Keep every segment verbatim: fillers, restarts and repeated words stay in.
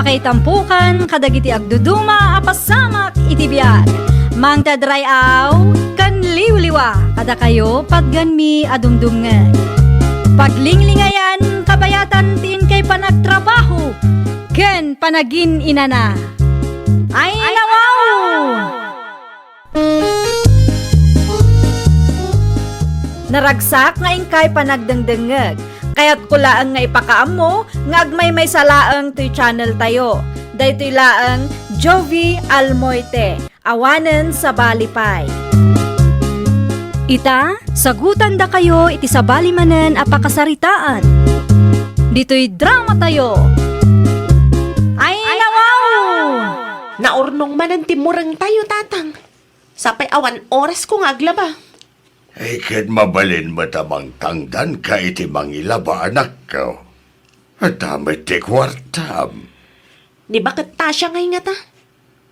Kaitampukan kadagiti agduduma a pasamak iti biag. Mangted ray-aw ken liwliwa kadakayo patganmi a dumdumngeg. Paglinglingayan, kabayatan ti inkay panagtrabaho ken panagin-inana. Ay, nawaw! Naragsak nga inkay panagdengdengngeg. Kayatko laeng nga ipakaammo nga agmaymaysa laeng toy channel tayo. Daytoy laeng Jovie Almoite, awanen sabali pay. Ita, sagutandakayo iti sabali manen a pakasaritaan. Ditoy drama tayo. Ay, nawaw! Naurnong manen ti mureng tayo, Tatang. Sapay awan orasko nga aglaba. Ay, ket mabalin met a mangtangdanka iti mangilaba, anakko. Adda met ti kuartam. Ni baket Tasha ngay ngata?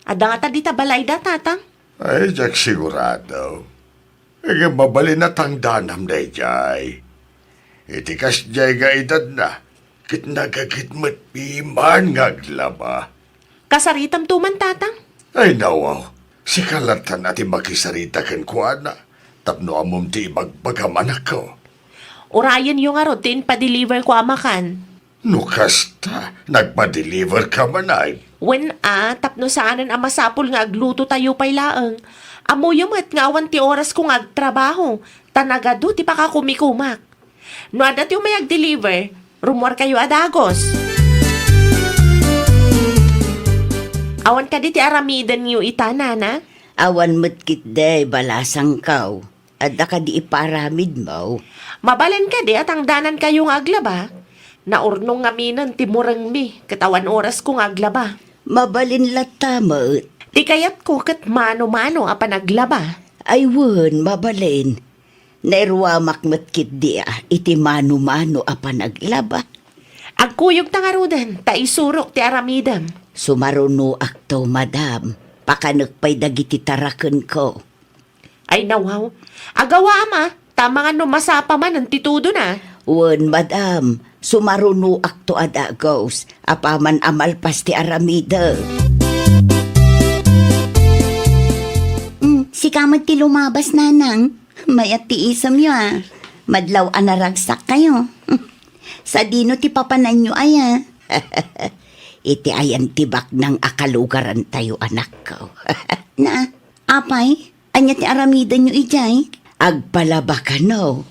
Adda ngata dita balayda, Tatang? Ay, diak sigurado. Ngem mabalin a tangdanam daydiay. Iti kasdiay nga edadna, ket nagaget met piman nga aglaba. Kasaritamto man, Tatang? Ay, nawaw. Sika lattan a ti makisarita kenkuana, tapno ammom ti ibagbagam, anakko. Urayenyo ngarud ti impadeliverko a makan. No kasta, nagpadeliverka man ay? Wen a, tapno saanen a masapul nga agluto tayo pay laeng. Ammoyo met nga awan ti orasko nga agtrabaho, ta nagadu ti pakakumikumak. No adda ti umay agdeliver, rummuarkayo a dagus. Awan kadi ti aramidenyo ita, nana? Awan met ketdi, balasangko. Adda kadi iparamidmo? Mabalin kadi a tangdanankayo nga aglaba? Naurnong ngaminen ti murengmi, ket awan orasko nga aglaba. Mabalin latta met. Ti kayatko ket mano-mano a panaglaba. Ay wen, mabalin. Nairuamak met ketdi a iti mano-mano a panaglaba. Agkuyogta ngaruden, ta isurok ti aramidem. Sumarunoakto, madam. Pakanek pay dagiti tarakenko. Ay, nawaw. Agawaam a, ta amangan no masapa manen ti tudona. Wen, madam, sumarunoakto a dagus, apaman a malpas ti aramidek. Mm, sika met ti lumabas, nanang. Mayat ti isemyo a. Madlaw a naragsakkayo. Sadino ti papananyo aya? Iti ayan ti baknang a kalugarantayo, anakko. Na, apay, ania ti aramidenyo idiay? Agpalaba kano.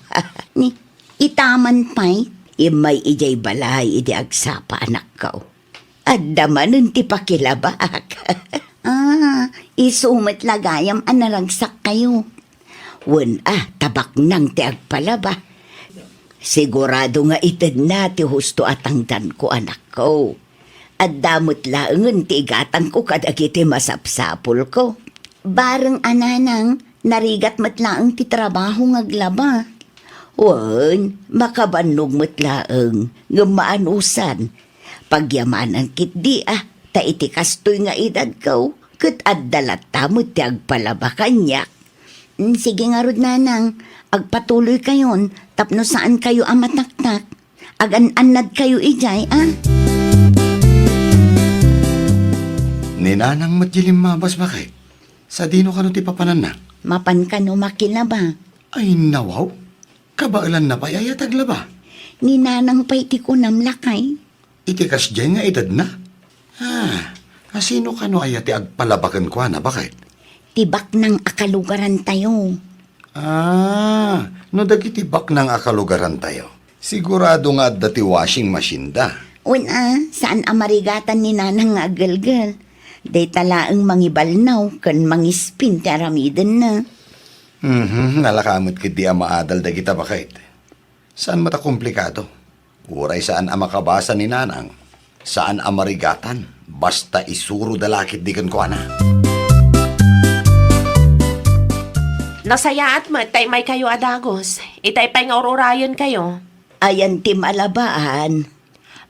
Ni, itaman pay, immay idiay balay idi agsapa, anakko. Adda manen ti pakilabak. Ah, isu met la gayam a naragsakkayo. Wen a, ta baknang ti agpalaba. Sigurado nga itedna ti husto a tangdanko, anakko. Adda met laengen ti igatangko kadagiti masapsapulko. Bareng a, nanang, narigat met laeng ti trabaho nga aglaba. Wen, makabannog met laeng, ngem maanusan. Pagyamanan ketdi a, ta iti kastoy nga edadko, ket adda latta met ti agpalaba kaniak. Mm, sige ngarud, nanang, agpatuloykayon tapno saankayo a mataktak. Agan-annadkayo idiay, a? Ni nanang met ti limmabas, baket. Sadino kano ti papananna? Mapan kano makilaba. Ay, nawaw. Kabaelanna pay aya ti aglaba? Ni nanang pay ti kunam, lakay. Iti kasdiay nga edadna? Ah, asino kano aya ti agpalaba kenkuana, baket? Ti baknang a kalugarantayo. Ah, no dagiti baknang a kalugarantayo, sigurado nga adda ti washing machine da. Wen a, saan a marigatan ni nanang nga aggelgel. Dayta laeng mangibalnaw ken mangispin ti aramidenna. Mhm, nalaka met ketdi a maadal dagita, baket. Saan met a komplikado. Uray saan a makabasa ni nanang, saan a marigatan, basta isuroda la ketdi kenkuana. Nasayaat met ta immaykayo a dagus. Itay pay nga ur-urayenkayo. Ayan ti malabaan.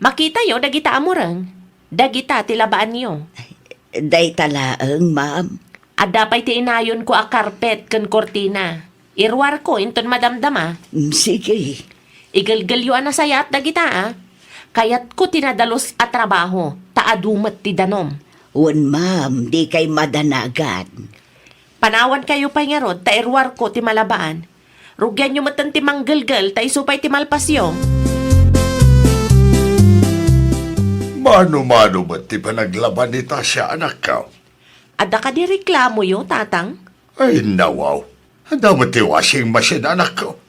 Makitayo dagita a mureng. Dagita ti labaanyo. Dayta laeng, ma'am. Adda pay ti inayonko a karpet ken kurtina. Iruarko inton madamdama. Mm, sige. Igelgelyo a nasayaat dagita, a. Kayatko ti nadalus a trabaho, ta adu met ti danom. Wen, ma'am, dikay madanagan. Panawankayo pay ngarud, ta iruarko ti malabaan. Rugianyo metten ti manggelgel, ta isu pay ti malpasyo. Mano-mano met ti panaglaban ni Tasha, anakko? Adda kadi reklamoyo, Tatang? Ay, nawaw. Adda met ti washing machine, anakko.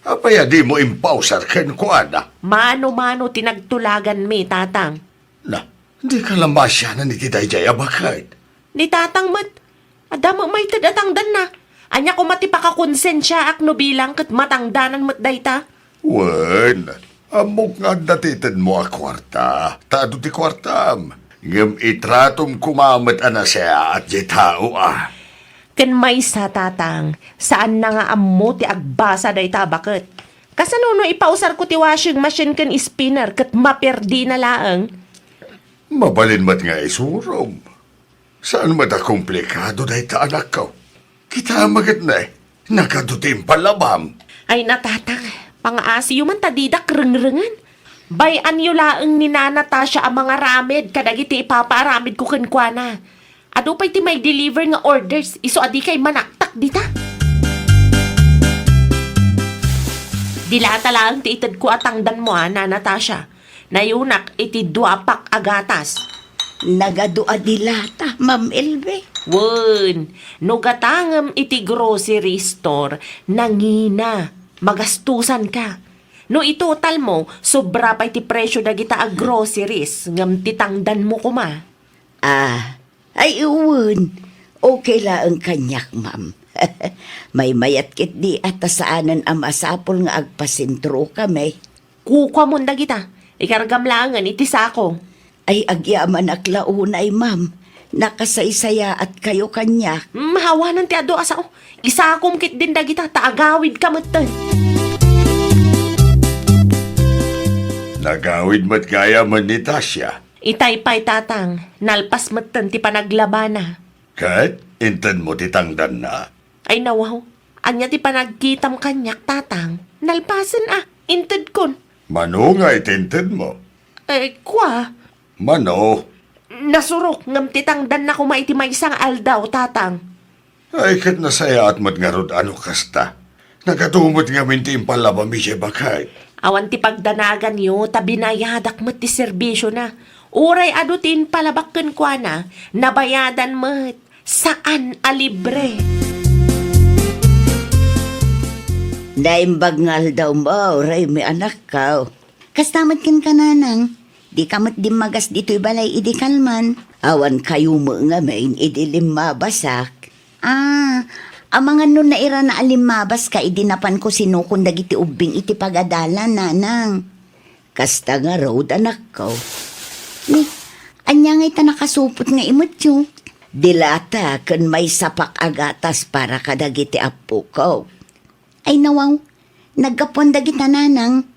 Apay a dimo impausar kenkuana? Mano-mano ti nagtulaganmi, Tatang. Na, dika la maasianan iti daydiay a baket. Ni Tatang met, adda met maited a tangdanna. Ania koma ti pakakonsensiaak no bilang ket matangdanan met dayta? Wen, ammok nga adda ti itedmo a kuarta, ta adu ti kuartam. Ngem itratom koma met a nasayaat diay tao a. Ken maysa, Tatang, saanna nga ammo ti agbasa dayta a baket. Kasano no ipausarko ti washing machine ken spinner ket maperdina laeng? Mabalin met nga isurom. Saan met a komplikado dayta, anakko. Kita met ket ne, nagadu ti impalabam. Ay na, Tatang, pangaasiyo man ta didak rengrengen. Bay-anyo laeng ni Nana Tasha a mangaramid kadagiti ipapaaramidko kenkuana. Adu pay ti may deliver nga orders, isu a dikay manaktak dita. Dilata laeng ti itedko a tangdanmo, a, Nana Tasha. Nayunak iti duapak a gatas. Nagadu a dilata, Ma'am Elbe. Wen, no gatangem iti grocery store, nangina, magastusanka. No itotalmo, sobra pay ti presyo dagita a groceries, ngem ti tangdanmo koma. Ah, ay, wen. Okay laeng kaniak, ma'am. Maymayat ketdi a ta saanen a masapul nga agpasentrokami. Kukuamon dagita. Ikargam laengen iti sako. Ay, agyamanak la unay, ma'am. Nakasaysayaatkayo kaniak. Mm, awanen ti adu a sao. Isakom ketdin dagita, ta agawidka metten. Nagawid met gayam ni Tasha. Itay pay, Tatang, nalpas metten ti panaglabana. Ket intedmo ti tangdanna? Ay, nawaw. Ania ti panagkitam kaniak, Tatang? Nalpasen a, intedkon. Mano nga iti intedmo? Eh, kua. Mano? Nasurok ngem ti tangdanna koma iti maysa nga aldaw, Tatang. Ay, ket nasayaat met ngarud a no kasta. Nagadu met ngamin ti impalabam idiay baket. Awan ti pagdanaganyo, ta binayadak met ti serbisyona. Uray adu ti impalabak kenkuana, nabayadan met. Saan a libre. Naimbag nga aldawmo, Raymi, anakko. Kasta met kenka, Nanang. Dika met dimmagas ditoy balay idi kalman. Awan kayo met ngamin idi limmabasak. Ah, amangan no nairana a limmabaska idi napanko sinukon dagiti ubbing iti pagadalan, Nanang. Kasta ngarud, anakko. Ni, ania ngay ta nakasupot nga imetyo? Dilata ken maysapak a gatas para kadagiti appoko. Ay, nawaw, naggapuan dagita, Nanang.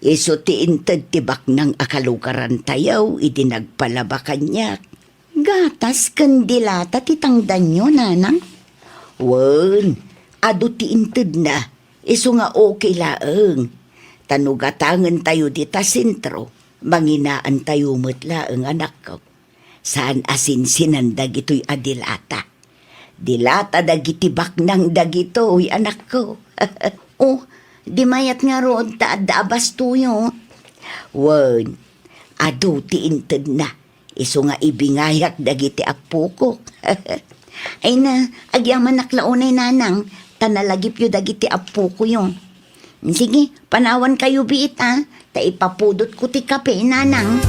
Isu ti inted ti baknang a kalugarantayo idi nagpalaba kaniak. Gatas ken dilata ti tangdanyo, Nanang? Wen, adu ti intedna, isu nga okay laeng. Ta no gatangentayo dita sentro, manginaantayo met laeng, anakko. Saan a sinsinan dagitoy a dilata. Dilata dagiti baknang dagitoy, anakko. Oh, di mayat ngarud ta adda a bastoyo. Wen, adu ti intedna. Isu nga ibingayak dagiti appokok. Ay na, agyamanak la unay, Nanang, ta nalagipyo dagiti appokoyo. Sige, panawankayo biit, a, ta ipapudotko ti kape, Nanang.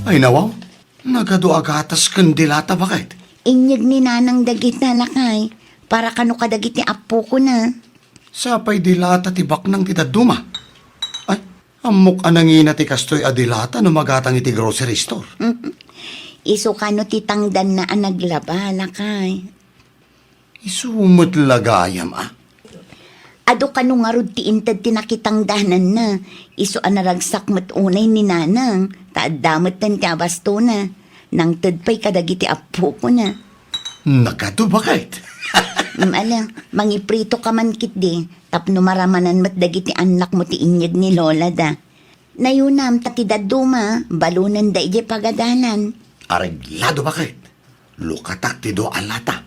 Ay, nawaw, nagadu a gatas ken dilata, baket? Inyeg ni Nanang dagita, lakay, para kano kadagiti appokona. Sapay dilata ti baknang ti dadduma. Ay, ammok a nangina ti kastoy a dilata no magatang iti grocery store. Isu kano ti tangdanna a naglaba, lakay. Isu met la gayam, a. Adu kano ngarud ti inted ti nakitangdananna. Isu a naragsak met unay ni Nanang, ta adda met ti abastona. Nangted pay kadagiti appokona. Nagadu, baket? Mm, ala, mangiprito ka man ketdi. tapno maramanan met dagiti annakmo ti inyeg ni lolada. Nayunam ta ti dadduma, balonenda idiay pagadalan. Areglado, baket. Lukatak ti dua a lata.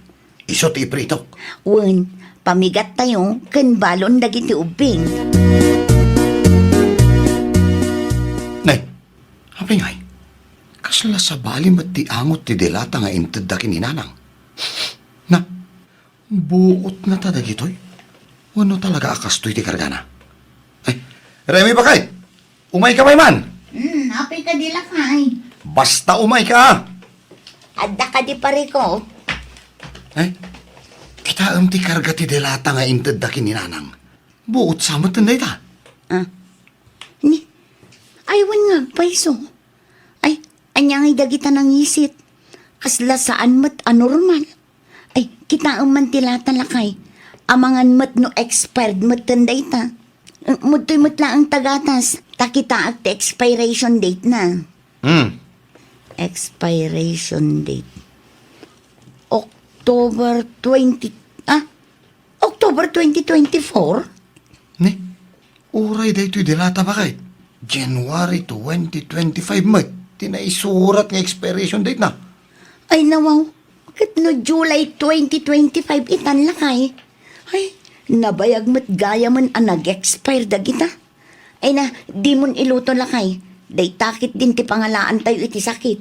Isu ti ipritok. Wen, pamigattayo ken balon dagiti ubbing. Nay, apay ngay? Kasla sabali met ti angot ti dilata nga intedda ken ni Nanang. Na, buotna ta dagitoy? Wenno talaga a kastoy ti kargana? Ay, Remi, baket! Umayka pay man! Hmm, apay kadi, lakay? Basta umayka, a! Adda kadi, pareko? Ay, kitaem ti karga ti dilata nga intedda ken ni Nanang. Buot sa met dayta. Ah. Ni, ay, wen nga agpayso. Ay, ania ngay dagita nangisit? Kasla saan met a normal. Ay, kitaem man ti lata, lakay. Amangan met no expired metten dayta. Umtoy met laeng ta gatas, ta kitaek ti expiration date na. Hmm. Expiration date. October twenty, ah? October twenty twenty-four? Ni, uray daytoy dilata, baket. January twenty twenty-five met ti naisurat nga expiration date na. Ay, nawaw. Ket no July twenty twenty-five itan, lakay. Ay, nabayag met gayamen a nag-expire dagita. Ay na, dimon iluto, lakay. Dayta ketdin ti pangalaantayo iti sakit.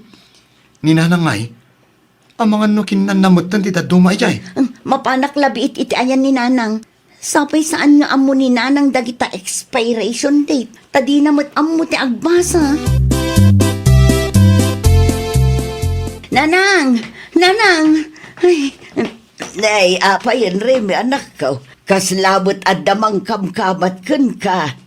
Ni Nanang ngay, amangan no kinnanna metten ti dadduma idiay. Hmm, mapanak labiit iti ayan ni Nanang. Sapay saan nga ammo ni Nanang dagita expiration date, ta dina met ammo ti agbasa. Nanang! Nanang! Ay, nay, apay, Remi, anakko. Kasla met adda mangkamkamat kenka.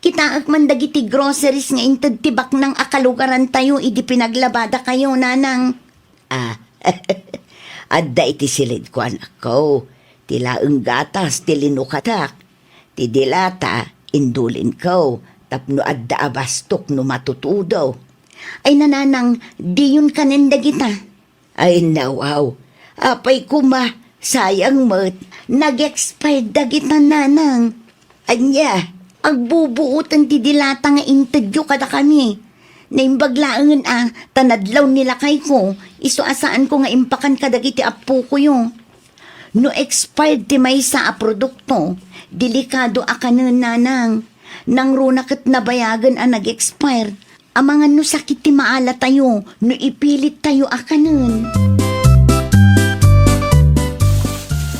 Kitaek man dagiti groceries nga inted ti baknang a kalugarantayo idi pinaglabadakayo, Nanang. Ah, adda iti silidko, anakko. Ti laeng gatas ti linukatak. Ti dilata, indulinko, tapno adda a bastok no matutudo. Ay, Nanang, diyon kanen dagita. Ay, nawaw. Apay koma, sayang met, nag-expired dagita, Nanang. Ania, agbubuoten ti dilata nga intedyo kadakami. Naimbag laengen a, ta nadlaw ni lakayko, isu a saanko nga impakan kadagiti appokoyo. No expired ti maysa a produkto, delikado a kanen, Nanang. Nangruna ket nabayagen a nag-expire. Amangan no sakit ti maalatayo no ipilittayo a kanen.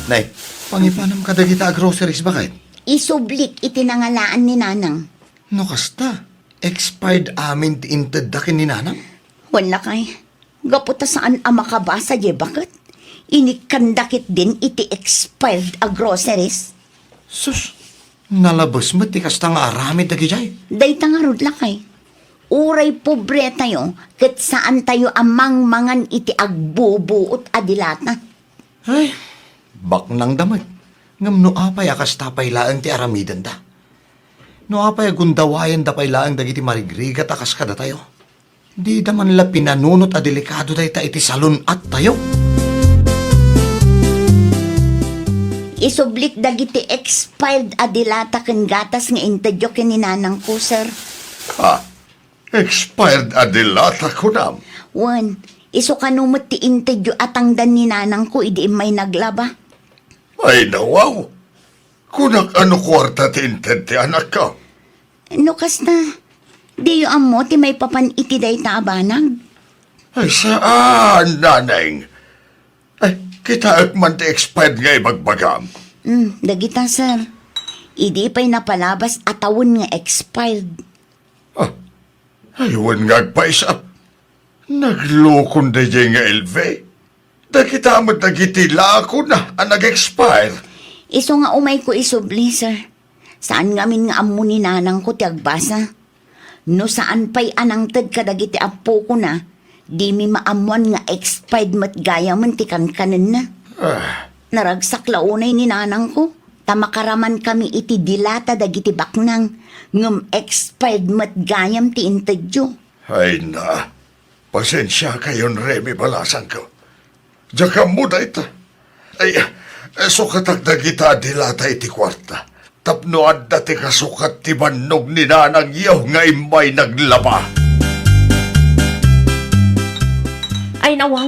Nay, pangipanam kadagita a groceries, baket? Isublik iti nangalaan ni Nanang. No kasta, expired amin ti intedda ken ni Nanang? Wen, lakay. Gapu ta saan a makabasa diay baket, inikkanda ketdin iti expired a groceries. Sus, nalabes met ti kasta nga aramid dagidiay. Dayta ngarud, lakay. Uray pobretayo, ket saantayo a mangmangan iti agbubuot a dilata. Ay, baknangda met. Ngem no apay a kasta pay laeng ti aramidenda? No apay a gundawayanda pay laeng dagiti marigrigat a kas kadatayo? Dida man la pinanunot a delikado dayta iti salun-attayo. Isublik dagiti expired a dilata ken gatas nga intedyo ken ni nanangko, sir. Ah, expired a dilata, kunam? Wen, isu kano met ti intedyo a tangdan ni nanangko idi immay naglaba. Ay, nawaw! Kunak a no kuarta ti inted ti anakko. No kasta, diyo ammo ti maipapan iti dayta a banag? Ay, saan, naneng. Ay, kitaek man ti expired nga ibagbagam. Hmm, dagita, sir. Idi pay napalabas a tawen nga expired. Ah, ay, wen nga agpaisap. Naglukon daydiay nga Elve. Dagita met dagiti lakona a nag-expire. Isu nga umayko isubli, sir. Saan ngamin nga ammo ni nanangko ti agbasa. No saan pay a nangted kadagiti appokona, dimi maammoan nga expired met gayamen ti kankanenna. Ah. Naragsak la unay ni nanangko, ta makaramankami iti dilata dagiti baknang, ngem expired met gayam ti intedyo. Ay na, pasensiakayon, Remy, balasangko. Diak ammo dayta. Ay, sukatak dagita a dilata iti kuarta. tapno adda ti kasukat ti bannog ni nanangyo nga immay naglaba. Ay, nawaw.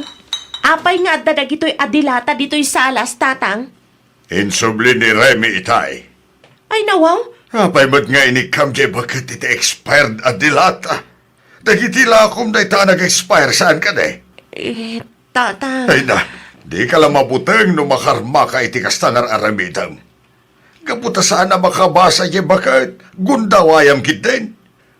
Apay nga adda dagitoy a dilata ditoy salas, Tatang? Insubli ni Remy itay. Ay, nawaw. Apay met nga inikkam diay baket iti expired a dilata? Dagiti lakom dayta a nag-expire, saan kadi? Eh, Tatang. Ay na, dika la mabuteng no makarmaka iti kasta nga ar-aramidem. Gapu ta saan a makabasa diay baket, gundawayam ketdin.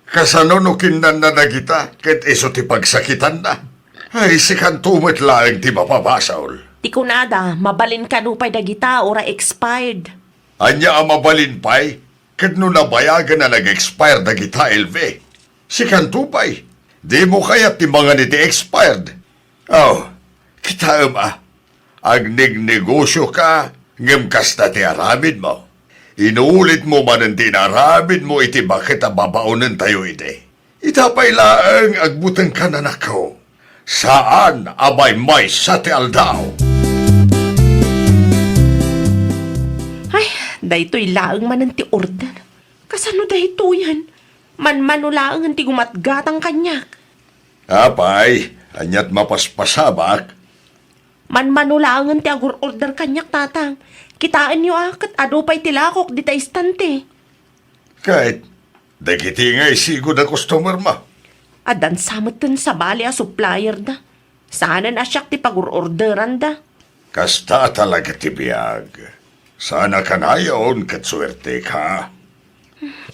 Kasano no kinnanna dagita ket isu ti pagsakitanna? Ay, sikanto met laeng ti mapabasol. Ti kunada, mabalin kano pay dagita, uray expired. Ania a mabalin pay? Ket no nabayagen a nag-expire dagita, Elvi? Sikanto pay? Dimo kayat ti mangan iti expired? Oh, kitaem a. Agnegnegosioka, ngem kasta ti aramidmo. Inuulitmo manen ti inaramidmo iti baket a babaonentayo idi. Ita pay laeng agbutengka, anakko. Saan a maymaysa ti aldaw. Ay, daytoy laeng manen ti order. Kasano daytoyen? Manmano laengen ti gumatgatang kaniak. Apay, ania't mapaspasabak? Manmano laengen ti agur-order kaniak, Tatang. Kitaenyo a, ket adu pay ti lakok dita istante. Ket dagiti nga isigud a customer-mo? Addan sa metten sabali a supplier-da. Saanen a siak ti pagur-orderan-da. Kasta talaga ti biag. Saan a kanayon ket suerteka.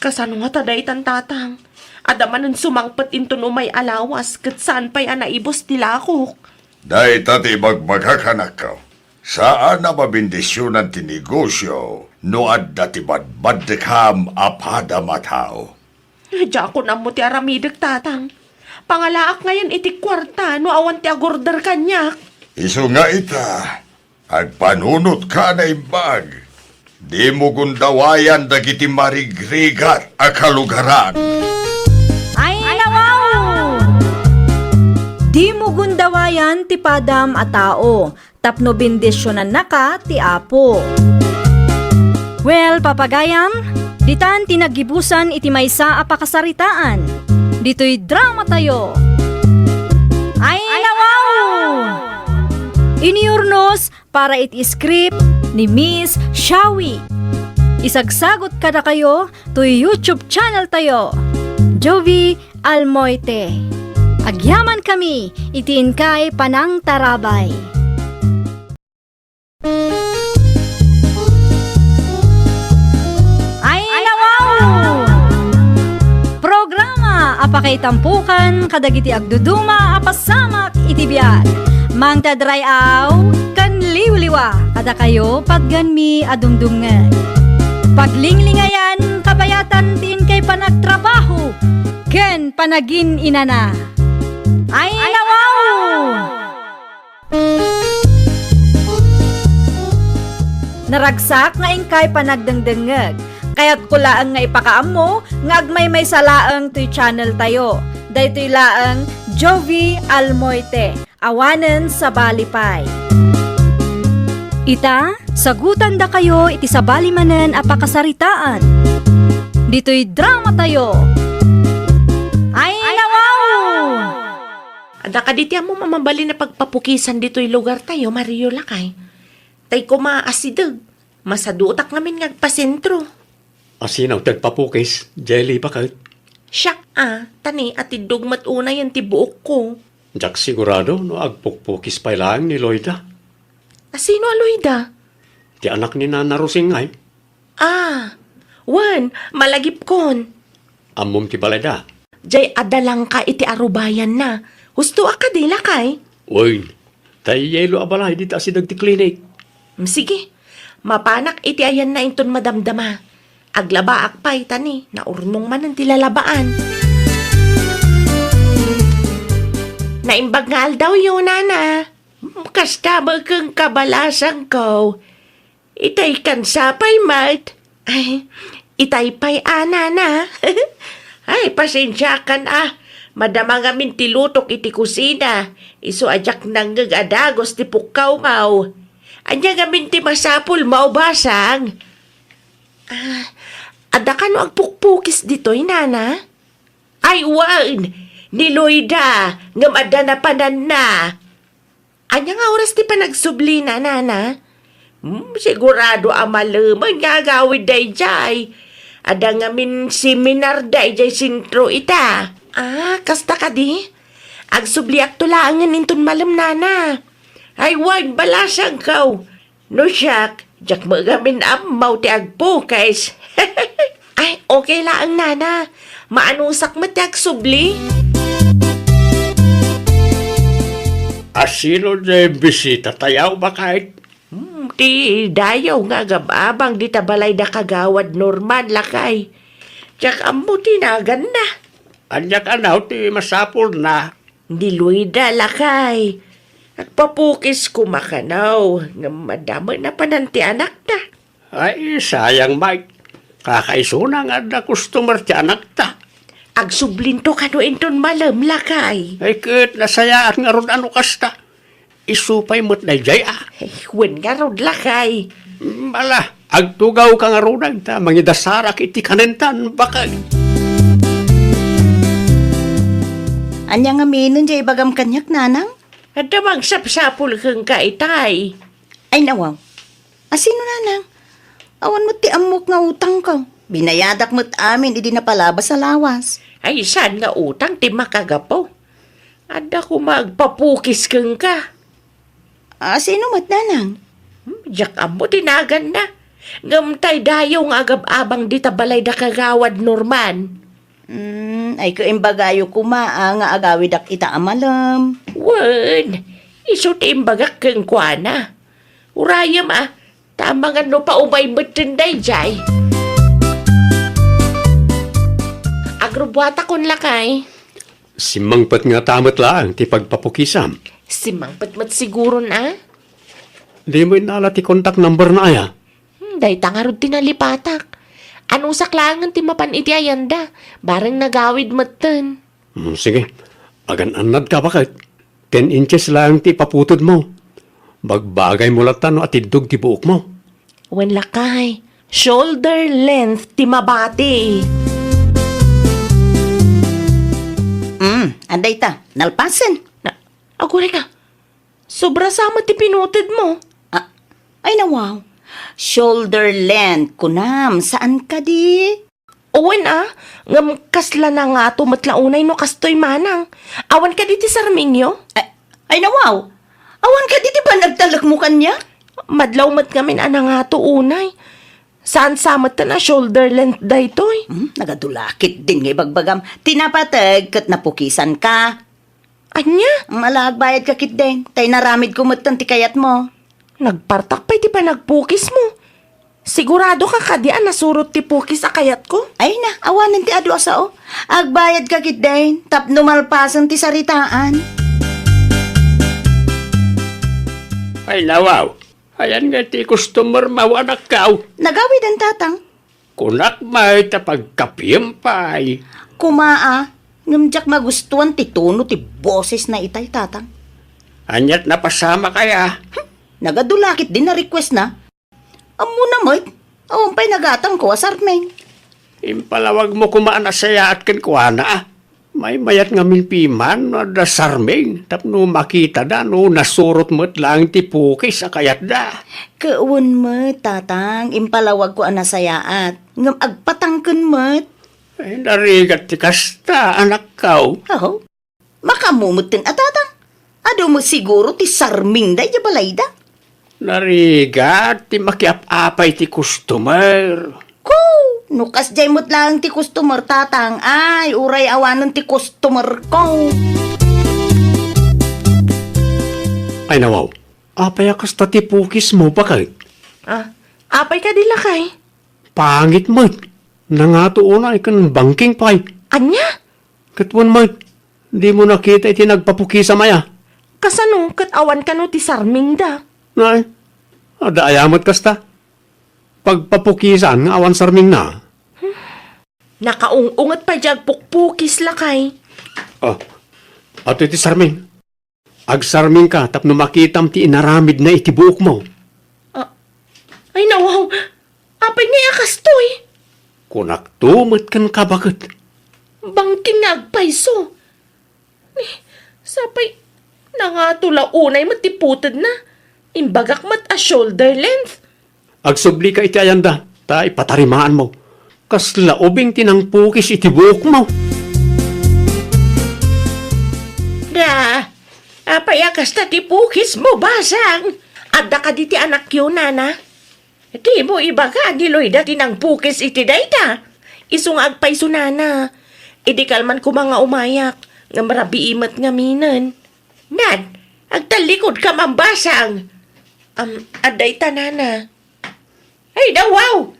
Kasano ngata daytan, Tatang? Adda manen sumangpet inton umay a lawas ket saan pay a naibus ti lakok. Dayta ti ibagbagak, anakko. Saan a mabendisionan ti negosio no adda ti badbaddekam a padam a tao. Diakon ammo ti aramidek, Tatang. Pangalaak ngayen iti kuarta no awan ti agurder kaniak. Isu nga ita, agpanunotka a naimbag. Dimo gundawayan dagiti marigrigat a kalugaran. Ay, nawaw! Dimo gundawayan ti padam a tao, tapno bendisionannaka ti Apo. Well, papagayam, ditan ti naggibusan iti maysa a pakasaritaan. Ditoy dramatayo. Ay, nawaw! Iniurnos para iti script ni Miss Shawi. Isagsagot kadakayo toy YouTube channel tayo, Jovie Almoite. Agyamankami iti inkay panangtarabay. Ay, nawaw! Programa a pakaitampokan kadagiti agduduma a pasamak iti biag. Mangted ray-aw ken liwliwa kadakayo patgenmi a dumdumngeg. Paglinglingayan, kabayatan ti inkay panagtrabaho ken panagin-inana. Ay, nawaw! Naragsak nga inkay panagdengdengngeg. Kayatko laeng nga ipakaammo nga agmaymaysa laeng toy channel tayo. Daytoy laeng Jovie Almoite. Awanen sabali pay. Ita, sagutandakayo iti sabali manen a pakasaritaan. Ditoy dramatayo. Ay, nawaw! Adda kadi ti ammom a mabalin a pagpapukisan ditoy lugartayo, Mario, lakay? Tay koma asideg. Masadutak ngamin nga agpasentro. Asino ti agpapukis, Jelly, baket? Siak a, ta ni atiddog met unayen ti buokko. Diak sigurado no agpukpukis pay laeng ni Loida. Asino a Loida? Ti anak ni Nana Rosing ngay. Ah, wen, malagipkon. Ammom ti balayda? Jay adda langka iti arubayanna. Husto a kadi, lakay? Wen, tay yelo a balay dita asideg ti klinik. Mm, sige. Mapanak iti ayanna inton madamdama. Aglabaak pay, ta ni, naurnong manen ti lalabaan. Naimbag nga aldawyo, Nana. Mm, kasta met ken kabalasangko. Itay kan sapay met. Ay, itay pay a, Nana. Ay, pasensiakan a. Madama ngamin ti lutok iti kusina. Isu a diak nangngeg a dagus ti pukkawmaw. Ania ngamin ti masapulmo, basang? Ah, Adda kano agpukpukis ditoy, nana? Ay, wen! Ni Loida, ngem adda napananna. Ania nga oras ti panagsublina, nana? Hmm, sigurado a malemen nga agawid daydiay. Adda ngamin seminar daydiay sentro ita. Ah, kasta kadi? Agsubliakto laengen inton malem, nana. Ay, wen, balasangko. No siak, diak met ngamin ammo ti agpukis. Ay, okay laeng, nana. Maanusak met ti agsubli. A sino diay bisitatayo, baket? Hmm, ti dayo nga agab-abang dita balay da Kagawad Norman, lakay. Diak ammo ti naganna. Ania kano ti masapulna? Ni Loida, lakay. Agpapukis koma kano, ngem adda met napanan ti anakda. Ay, sayang, Mike. Kakaisuna nga adda customer ti anakta. Agsublinto kano inton malem, lakay. Ay, ket nasayaat ngarud a no kasta. Isu pay met daydiay, a. Ay, wen ngarud, lakay. Ala, agtugawka ngaruden ta mangidasarak iti kanentan, baket. Ania ngamin diay ibagam kaniak, nanang? Adda magsapsapul kenka itay. Ay, nawaw. A sino, nanang? Awan met ti ammok nga utangko. Binayadak met amin idi napalabas a lawas. Ay, saan nga utang ti makagapu? Adda koma agpapukis kenka. A sino met, nanang? Hmm, diak ammo ti naganna. Ngem tay dayo nga agab-abang dita balay da Kagawad Norman. Hmm, ay, ket imbagayo koma, a, nga agawidak ita a malem. Wen, isu ti imbagak kenkuana. Urayem, a, ta amangan no paubay metten daydiay. Agrubuatakon, lakay. Simmangpet ngata met laeng ti pagpapukisam? Simmangpet met siguron, a. Dimo innala ti contact number na, aya? Hmm, dayta ngarud ti nalipatak. Anusak laengen ti mapan iti ayanda, bareng nagawid metten. Hmm, sige. Agan-annadka, baket. Ten inches laeng ti ipaputodmo. Bagbagaymo latta no atiddog ti buokmo. Wen, lakay, shoulder length ti mabati. Hmm, adda ita, nalpasen. Na, aguray ka. Sobra sa met ti pinutodmo. Ah, ay, nawaw. Shoulder length, kunam, saan kadi? Wen, a, ngem kasla nangato met la unay no kastoy manang. Awan kadi ti sarmingyo? Ay, ay, nawaw. Awan kadi ti panagtalekmo kaniak? Madlaw met ngamin a nangato unay. Saan sa metten a shoulder length daytoy? Hmm, nagadu la ketdin nga ibagbagam. Ti napateg ket napukisanka. Ania? Ala, agbayadka ketdin. Tay naramidko metten ti kayatmo. Nagpartak pay ti panagpukismo. Siguradoka kadi a nasurot ti pukis a kayatko? Ay na, awanen ti adu a sao. Agbayadka ketdin, tapno malpasen ti saritaan. Ay, nawaw. Ayan nga ti customer mo, anakko. Nagawiden, tatang. Kunak met ta pagkapiem pay. Koma, a, ngem diak magustuan ti tono ti bosesna itay, tatang. Aniat napasamak aya? Hmm, nagadu la ketdin a requestna. Ammona met, awan pay nagatangko a sarming. Impalawagmo koma a nasayaat kenkuana, a. Maymayat ngamin piman no adda sarming tapno makitada no nasurot met laeng ti pukis a kayatda. Ket wen met, tatang, impalawagko a nasayaat, ngem agpatangken met. Ay, narigat ti kasta, anakko. Aho, makaammo metten a, tatang. Adu met siguro ti sarmingda idiay balayda. Narigat ti makiap-apay ti customer. Ko, no kasdiay met laeng ti customer, tatang, ay, uray awanen ti customerko. Ay, nawaw, apay a kasta ti pukismo, baket? Ah, apay kadi, lakay? Pangit met. Nangato unay ken bangking pay. Ania? Ket wen met, dimo nakita iti nagpapukisam aya? Kasano ket awan kano ti sarmingda? Nay, adda aya met kasta? Pagpapukisan nga awan sarmingna. Nakaung-unget pay diay agpukpukis, lakay. Oh, ato iti sarming. Agsarmingka tapno makitam ti inaramidna iti buokmo. Ah, ay, nawaw. Apay ngay a kastoy? Kunakto met kenka, baket. Bangking nga agpayso. Eh, sapay, nangato la unay met ti putedna. Imbagak met a shoulder length. Agsublika iti ayanda, ta ipatarimaanmo. Kasla ubing ti nangpukis iti buokmo. Da, apay a kasta ti pukismo, Basang? Adda kadi ti anakyo, nana? Dimo ibaga a ni Loida ti nangpukis iti dayta. Isu nga agpayso, nana. Idi kalman koma nga umayak, ngem rabii met ngaminen. Nan, agtallikodka man, Basang. Am, adda ita, nana. Ay, dawaw!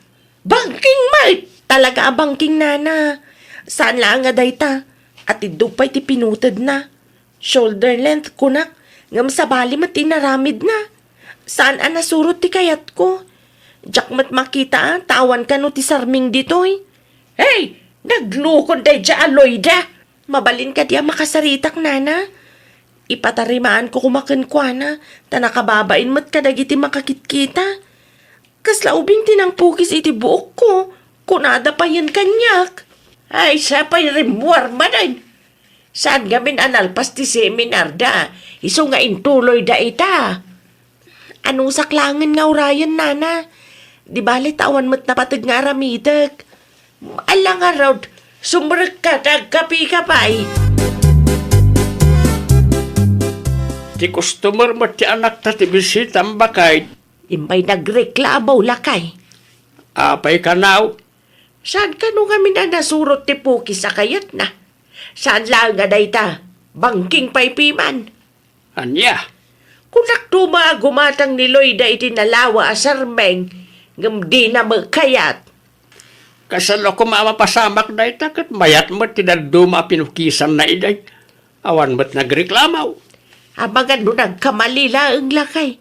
Bangking met! Talaga a bangking, nana. Saan laeng nga dayta. Atiddog pay ti pinutedna. Shoulder length, kunak, ngem sabali met ti inaramidna. Saan a nasurot ti kayatko. Diak met makita a, ta awan kano ti sarming ditoy. Hey! Naglukod daydiay a Loida! Mabalin kadi a makasaritak, nana? Ipatarimaanko koma kenkuana, ta nakababain met kadagiti makakitkita. Kasla ubing ti nangpukis iti buokko, kunada payen kaniak. Ay, sapay rimmuar manen. Saan ngamin a nalpas ti seminarda, isu nga intuloyda ita. Anusak laengen nga urayen, nana. Di bale ta awan met napateg nga aramidek. Ala ngarud, sumrekka ta agkapika pay. Ti customer met ti anakta ti bisitam, baket. Immay nagreklamo, lakay. Apay kanaw? Saan kano ngamin a nasurot ti pukis a kayatna? Saan laeng a dayta, bangking pay piman. Ania? Kunak koma a gumatang ni Loida iti nalawa a sarming, ngem dina met kayat. Kasano koma a mapasamak dayta ket mayat met ti dadduma a pinukisanna idi? Awan met nagreklamo. Amangan no nagkamali laeng, lakay.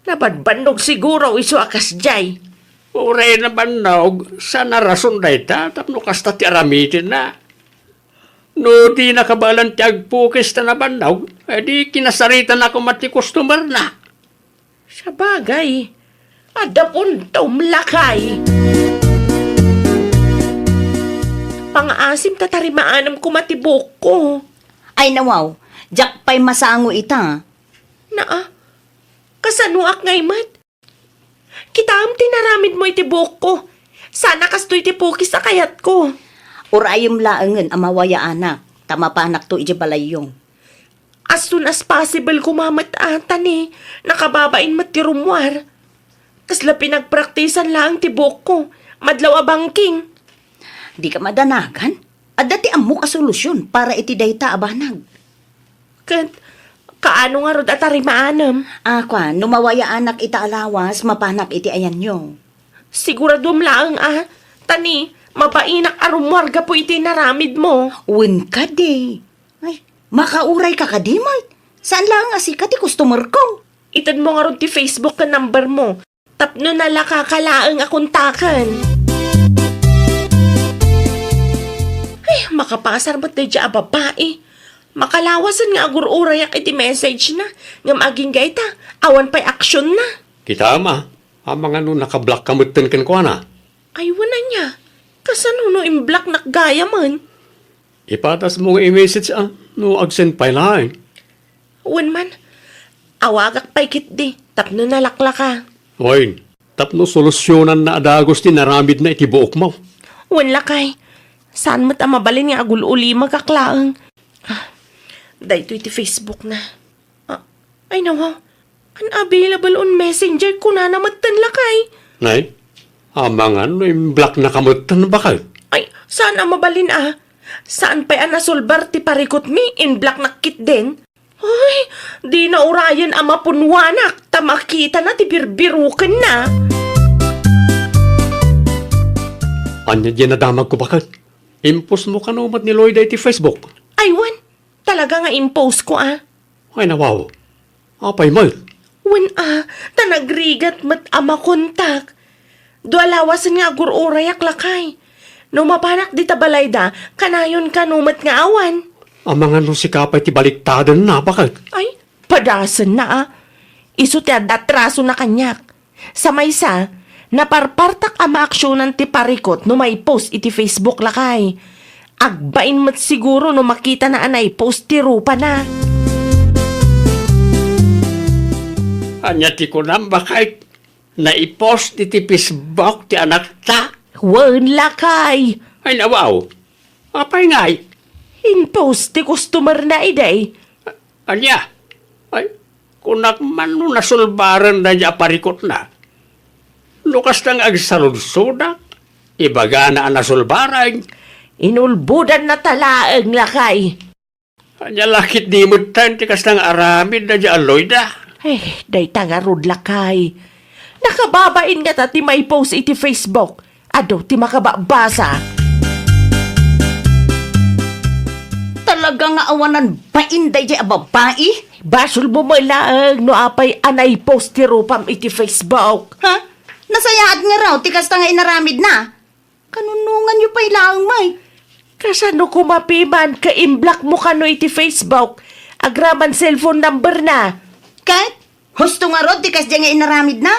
Nabanbannog siguro isu a kasdiay. Uray nabannog, saan a rason dayta tapno kasta ti aramidenna. No di nakabaelan ti agpukis ta nabannog, e di kinasaritan a koma ti customer-na. Sabagay, adda puntom, lakay. Pangaasim ta tarimaanem koma ti buokko. Ay, nawaw, diak pay masango ita. Naa, kasanoak ngay met? Kitaem ti inaramidmo iti buokko. Saan a kastoy ti pukis a kayatko. Urayem laengen a mawayaanak, ta mapanakto iti balayyo. As soon as possible koma met a, ta ni, nakababain met ti rummuar. Kasla pinagpraktisan laeng ti buokko, madlaw a bangking. Dika madanagan? Adda ti ammok a solusion para iti dayta a banag. Ket, kaano ngarud a tarimaanem? A, kuan, no mawayaanak ita a lawas, mapanak iti ayanyo. Siguraduem laeng a, ta ni, mabainak a rummuar gapu iti inaramidmo. Wen kadi. Ay, makaurayka kadi met. Saan laeng a sika ti customer-ko. Itedmo ngarud ti Facebook ken number-mo. Tapno nalakaka laeng a kontaken. Ay, makapasar met daydiay a babai. Makalawasen nga agur-urayak iti message-na, ngem agingga ita, awan pay action-na. Kitaem a, amangan no nakablock ka metten kenkuana. Ay, wen ania. Kasano no imblock-nak gayamen? Ipatasmo nga i-message a, no agsend pay laeng. Wen man, awagak pay ketdi tapno nalaklaka. Wen, tapno solusyonanna a dagus ti inaramidna iti buokmo. Wen, lakay, saan met a mabalin nga agul-ulimagak laeng. Ah, daytoy ti Facebook-na. Ah, ay, nawa, unavailable on Messenger kunana metten, lakay. Nay, amangan no imblock-naka metten, baket. Ay, saan a mabalin a. Saan pay a nasulbar ti parikutmi, imblock-nak ketdin. Ay, dina urayen a mapunnuanak ta makitana ti birbirukenna. Ania diay nadamagko, baket? Impostmo kano met ni Loida iti Facebook? Ay, wen. Talaga nga impostko a. Ay, nawaw. Apay met? Wen a, ta nagrigat met a makontak. Dua lawasen nga agur-urayak, lakay. No mapanak dita balayda, kanayon kano met nga awan. Amangan no sika pay ti baliktadenna, baket? Ay, padasenna a. Isu ti adda atrasona kaniak. Sa maysa, Naparpartak a maaksionan ti parikut no maipost iti Facebook, lakay. Agbain met siguro no makitana a naipost ti rupana. Ania ti kunam, baket? Naipost iti Facebook ti anakta? Wen, lakay. Ay, nawaw. Apay ngay? Inpost ti customer-na idi. Ania? Ay, kunak man no nasulbaren daydi a parikutna. No kasta nga agsaludsodak, ibagana a nasulbaren. Inulbodannata laeng, lakay. Ania la ketdi metten ti kasta nga aramid daydi a Loida? Eh, dayta ngarud, lakay. Nakababain ngata ti maipost iti Facebook. Adu ti makababasa. Talaga nga awanan bain daydi a babai? Basolmo met laeng no apay a naipost ti rupam iti Facebook. Ha? Nasayaat ngarud ti kasta nga inaramidna? Kanunonganyo pay laeng, may. Kasano koma piman ket imblockmo kano iti Facebook, agraman cellphone number-na? Ket? Husto ngarud ti kasdiay nga inaramidna?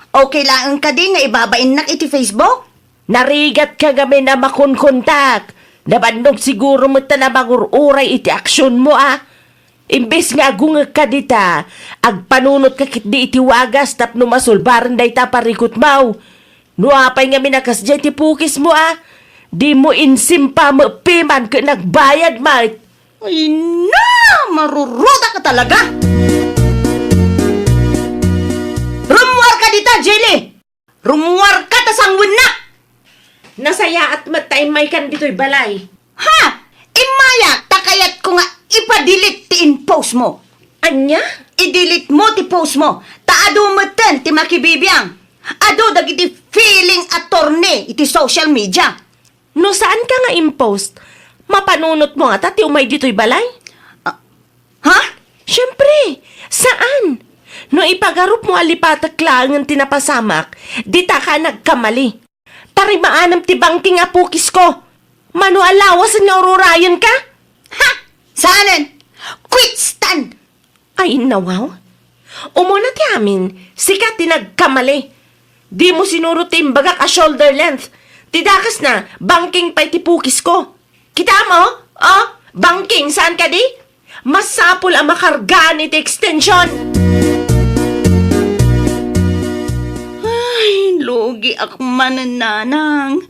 Okay laeng kadi nga ibabainnak iti Facebook? Narigatka ngamin a makunkuntak. Nabannog siguro metten a mangur-uray iti aksionmo, a. Imbes nga agungekka dita, agpanunotka ketdi iti wagas tapno masulbaren dayta a parikutmo. No apay ngamin a kasdiay ti pukismo, a, dimo insimpa met piman ket nagbayad met. Ay na! Marurudak ka talaga! Rummuarka dita, Jelly! Rummuarka ta sangwennak! Nasayaat met ta immaykan ditoy balay. Ha! Immayak ta kayatko nga ipa-delete ti in-post mo. Ania? I-delete mo ti post mo, ta adu metten ti makibibiang. Adu dagiti feeling attorney iti social media. No saanka nga in-post, mapanunotmo ngata ti umay ditoy balay? Ah, ha? Siempre, saan. No ipagarupmo a lipatek laengen ti napasamak, ditaka nagkamali. Tarimaanem ti bangking a pukisko. Mano a lawasen nga ururayenka? Ha! Saanen! Quit stand! Ay, innawaw. Umuna ti amin, sika ti nagkamali. Dimo sinurot ti imbagak a shoulder length. Ti dakesna, bangking pay ti pukisko. Kitam, o? O, bangking, saan kadi? Masapul a makargaan iti extension. Ay, lugiak manen, nanang.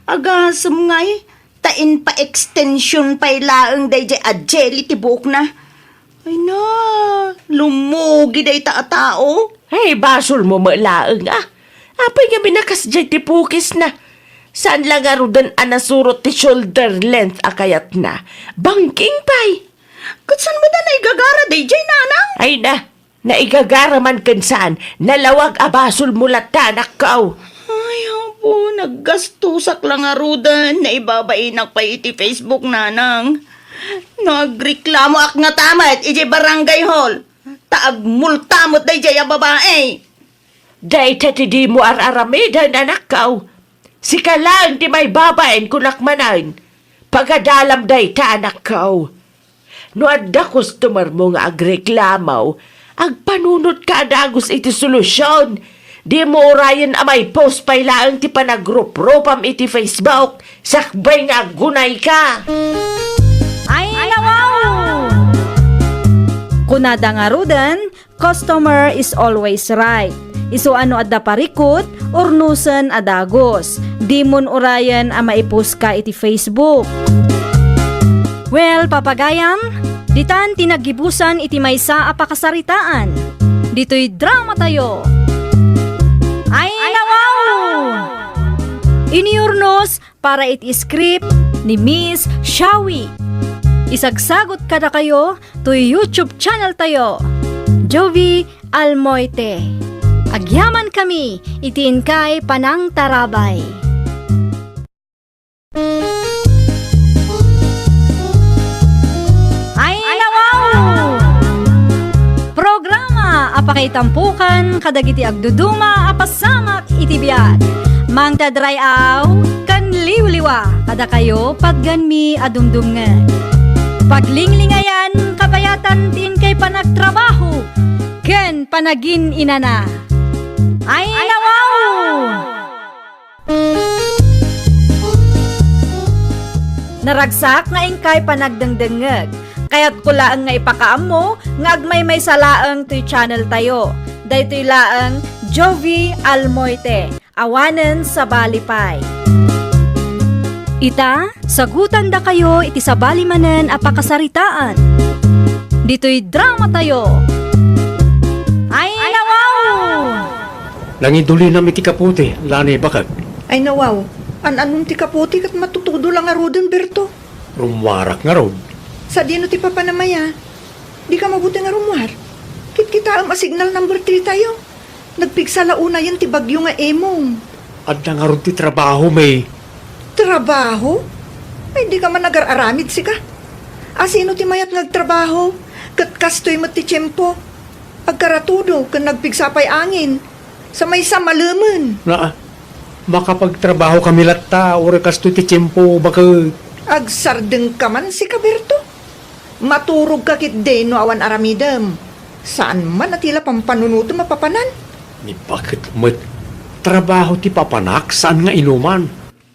Agasem ngay, ta inpa-extension pay laeng daydiay a jelly ti buokna. Ay na, lumugi dayta a tao. Ay, basolmo met laeng, a. Apay ngamin a kasdiay ti pukisna? Saan la ngaruden a nasurot ti shoulder length a kayatna? Bangking pay. Ket saan met a naigagara daydiay, nanang? Ay na, naigagara man ken saan, nalawag a basolmo latta, anakko. Ay, apo, naggastosak la ngaruden, naibabainak pay iti Facebook, nanang. No agreklamoak ngata met idiay barangay hall, ta agmulta met daydiay a babai. Dayta ti dimo ar-aramiden, anakko. Sika laeng ti maibabain, kunak manen. Pagadalam dayta, anakko. No adda customermo nga agreklamo, agpanunotka a dagus iti solusion. Dimo urayen a maipost pay laeng ti panagruprupam iti Facebook, sakbay nga aggunayka. Ay, nawaw! Kunada ngaruden, customer is always right. Isu a no adda parikut, urnosen a dagus. Dimon urayen a maipost ka iti Facebook. Well, papagayam, ditan ti naggibusan iti maysa a pakasaritaan. Ditoy drama tayo. Ay, nawaw! Iniurnos para iti script ni Miss Shawi. Isagsagot kadakayo toy YouTube channel tayo, Jovie Almoite. Agyaman kami iti inkay panangtarabay. Ay, nawaw! Programa a pakaitampukan kadagiti agduduma a pasamak iti biag. Mangted ray-aw ken liwliwa kadakayo, patganmi a dumdumngeg. Paglinglingayan, kabayatan ti inkay panagtrabaho ken panagin-inana. Ay, nawaw! Naragsak nga inkay panagdengdengngeg. Kayatko laeng nga ipakaammo nga agmaymaysa laeng toy channel tayo. Daytoy laeng Jovie Almoite. Awanen sabali pay. Ita, sagutandakayo iti sabali manen a pakasaritaan. Ditoy drama tayo. Ay, nawaw! Nangidulinam iti kaputi, Lani, bakek. Ay, nawaw. An-anom ti kaputi ket matutudo la ngaruden, Berto. Rummuarak ngarud. Sadino ti papanam aya? Dika mabuteng a rummuar. Kitkitaem a signal number three tayo. Nagpigsa la unayen ti bagyo nga Emong. Adda ngarud ti trabaho, May. Trabaho? Ay, dika man agar-aramid sika. Asino ti mayat nga agtrabaho? Ket kastoy met ti tiempo. Agkaratudo ken nagpigsa pay angin. Sa maysa malemen. Naa, makapagtrabaho kami latta, uray kastoy ti tiempo, bakek. Agsardengka man sika, Berto. Maturogka ketdi no awan aramidem. Saan man a ti la pampanunotem a papanan. Ni bakek met. Trabaho ti papanak, saan nga inuman.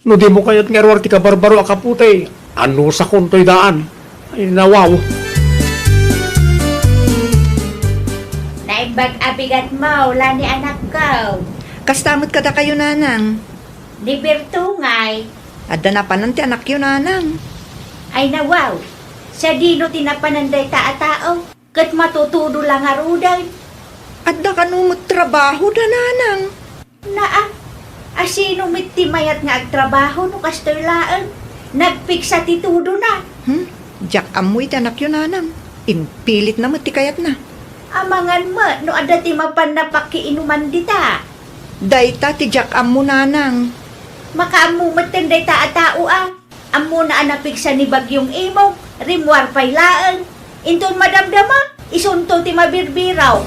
No dimo kayat nga iruar ti kabarbaro a kaputi, anusakon toy daan. Ay, nawaw. Naimbag a bigat mo, Lani anakko. Kasta met kadakayo, Nanang. Ni Berto ngay. Adda napanan ti anakyo, Nanang. Ay, nawaw. Sadino ti napanan dayta a tao? Ket matutudo la ngaruden. Adda kano met trabahoda, Nanang. Naa, asino met ti mayat nga agtrabaho no kastoy laeng? Nagpigsa ti tudona. Hmm? Diak ammo iti anakyo, Nanang. Impilitna met ti kayatna. Amangan met no adda ti mapan a pakiinuman dita. Dayta ti diak ammo, Nanang. Makaammo metten dayta a tao a. Ammona a napigsa ni Bagyong Emong, rimmuar pay laeng. Inton madamdama, isunto ti mabirbirok.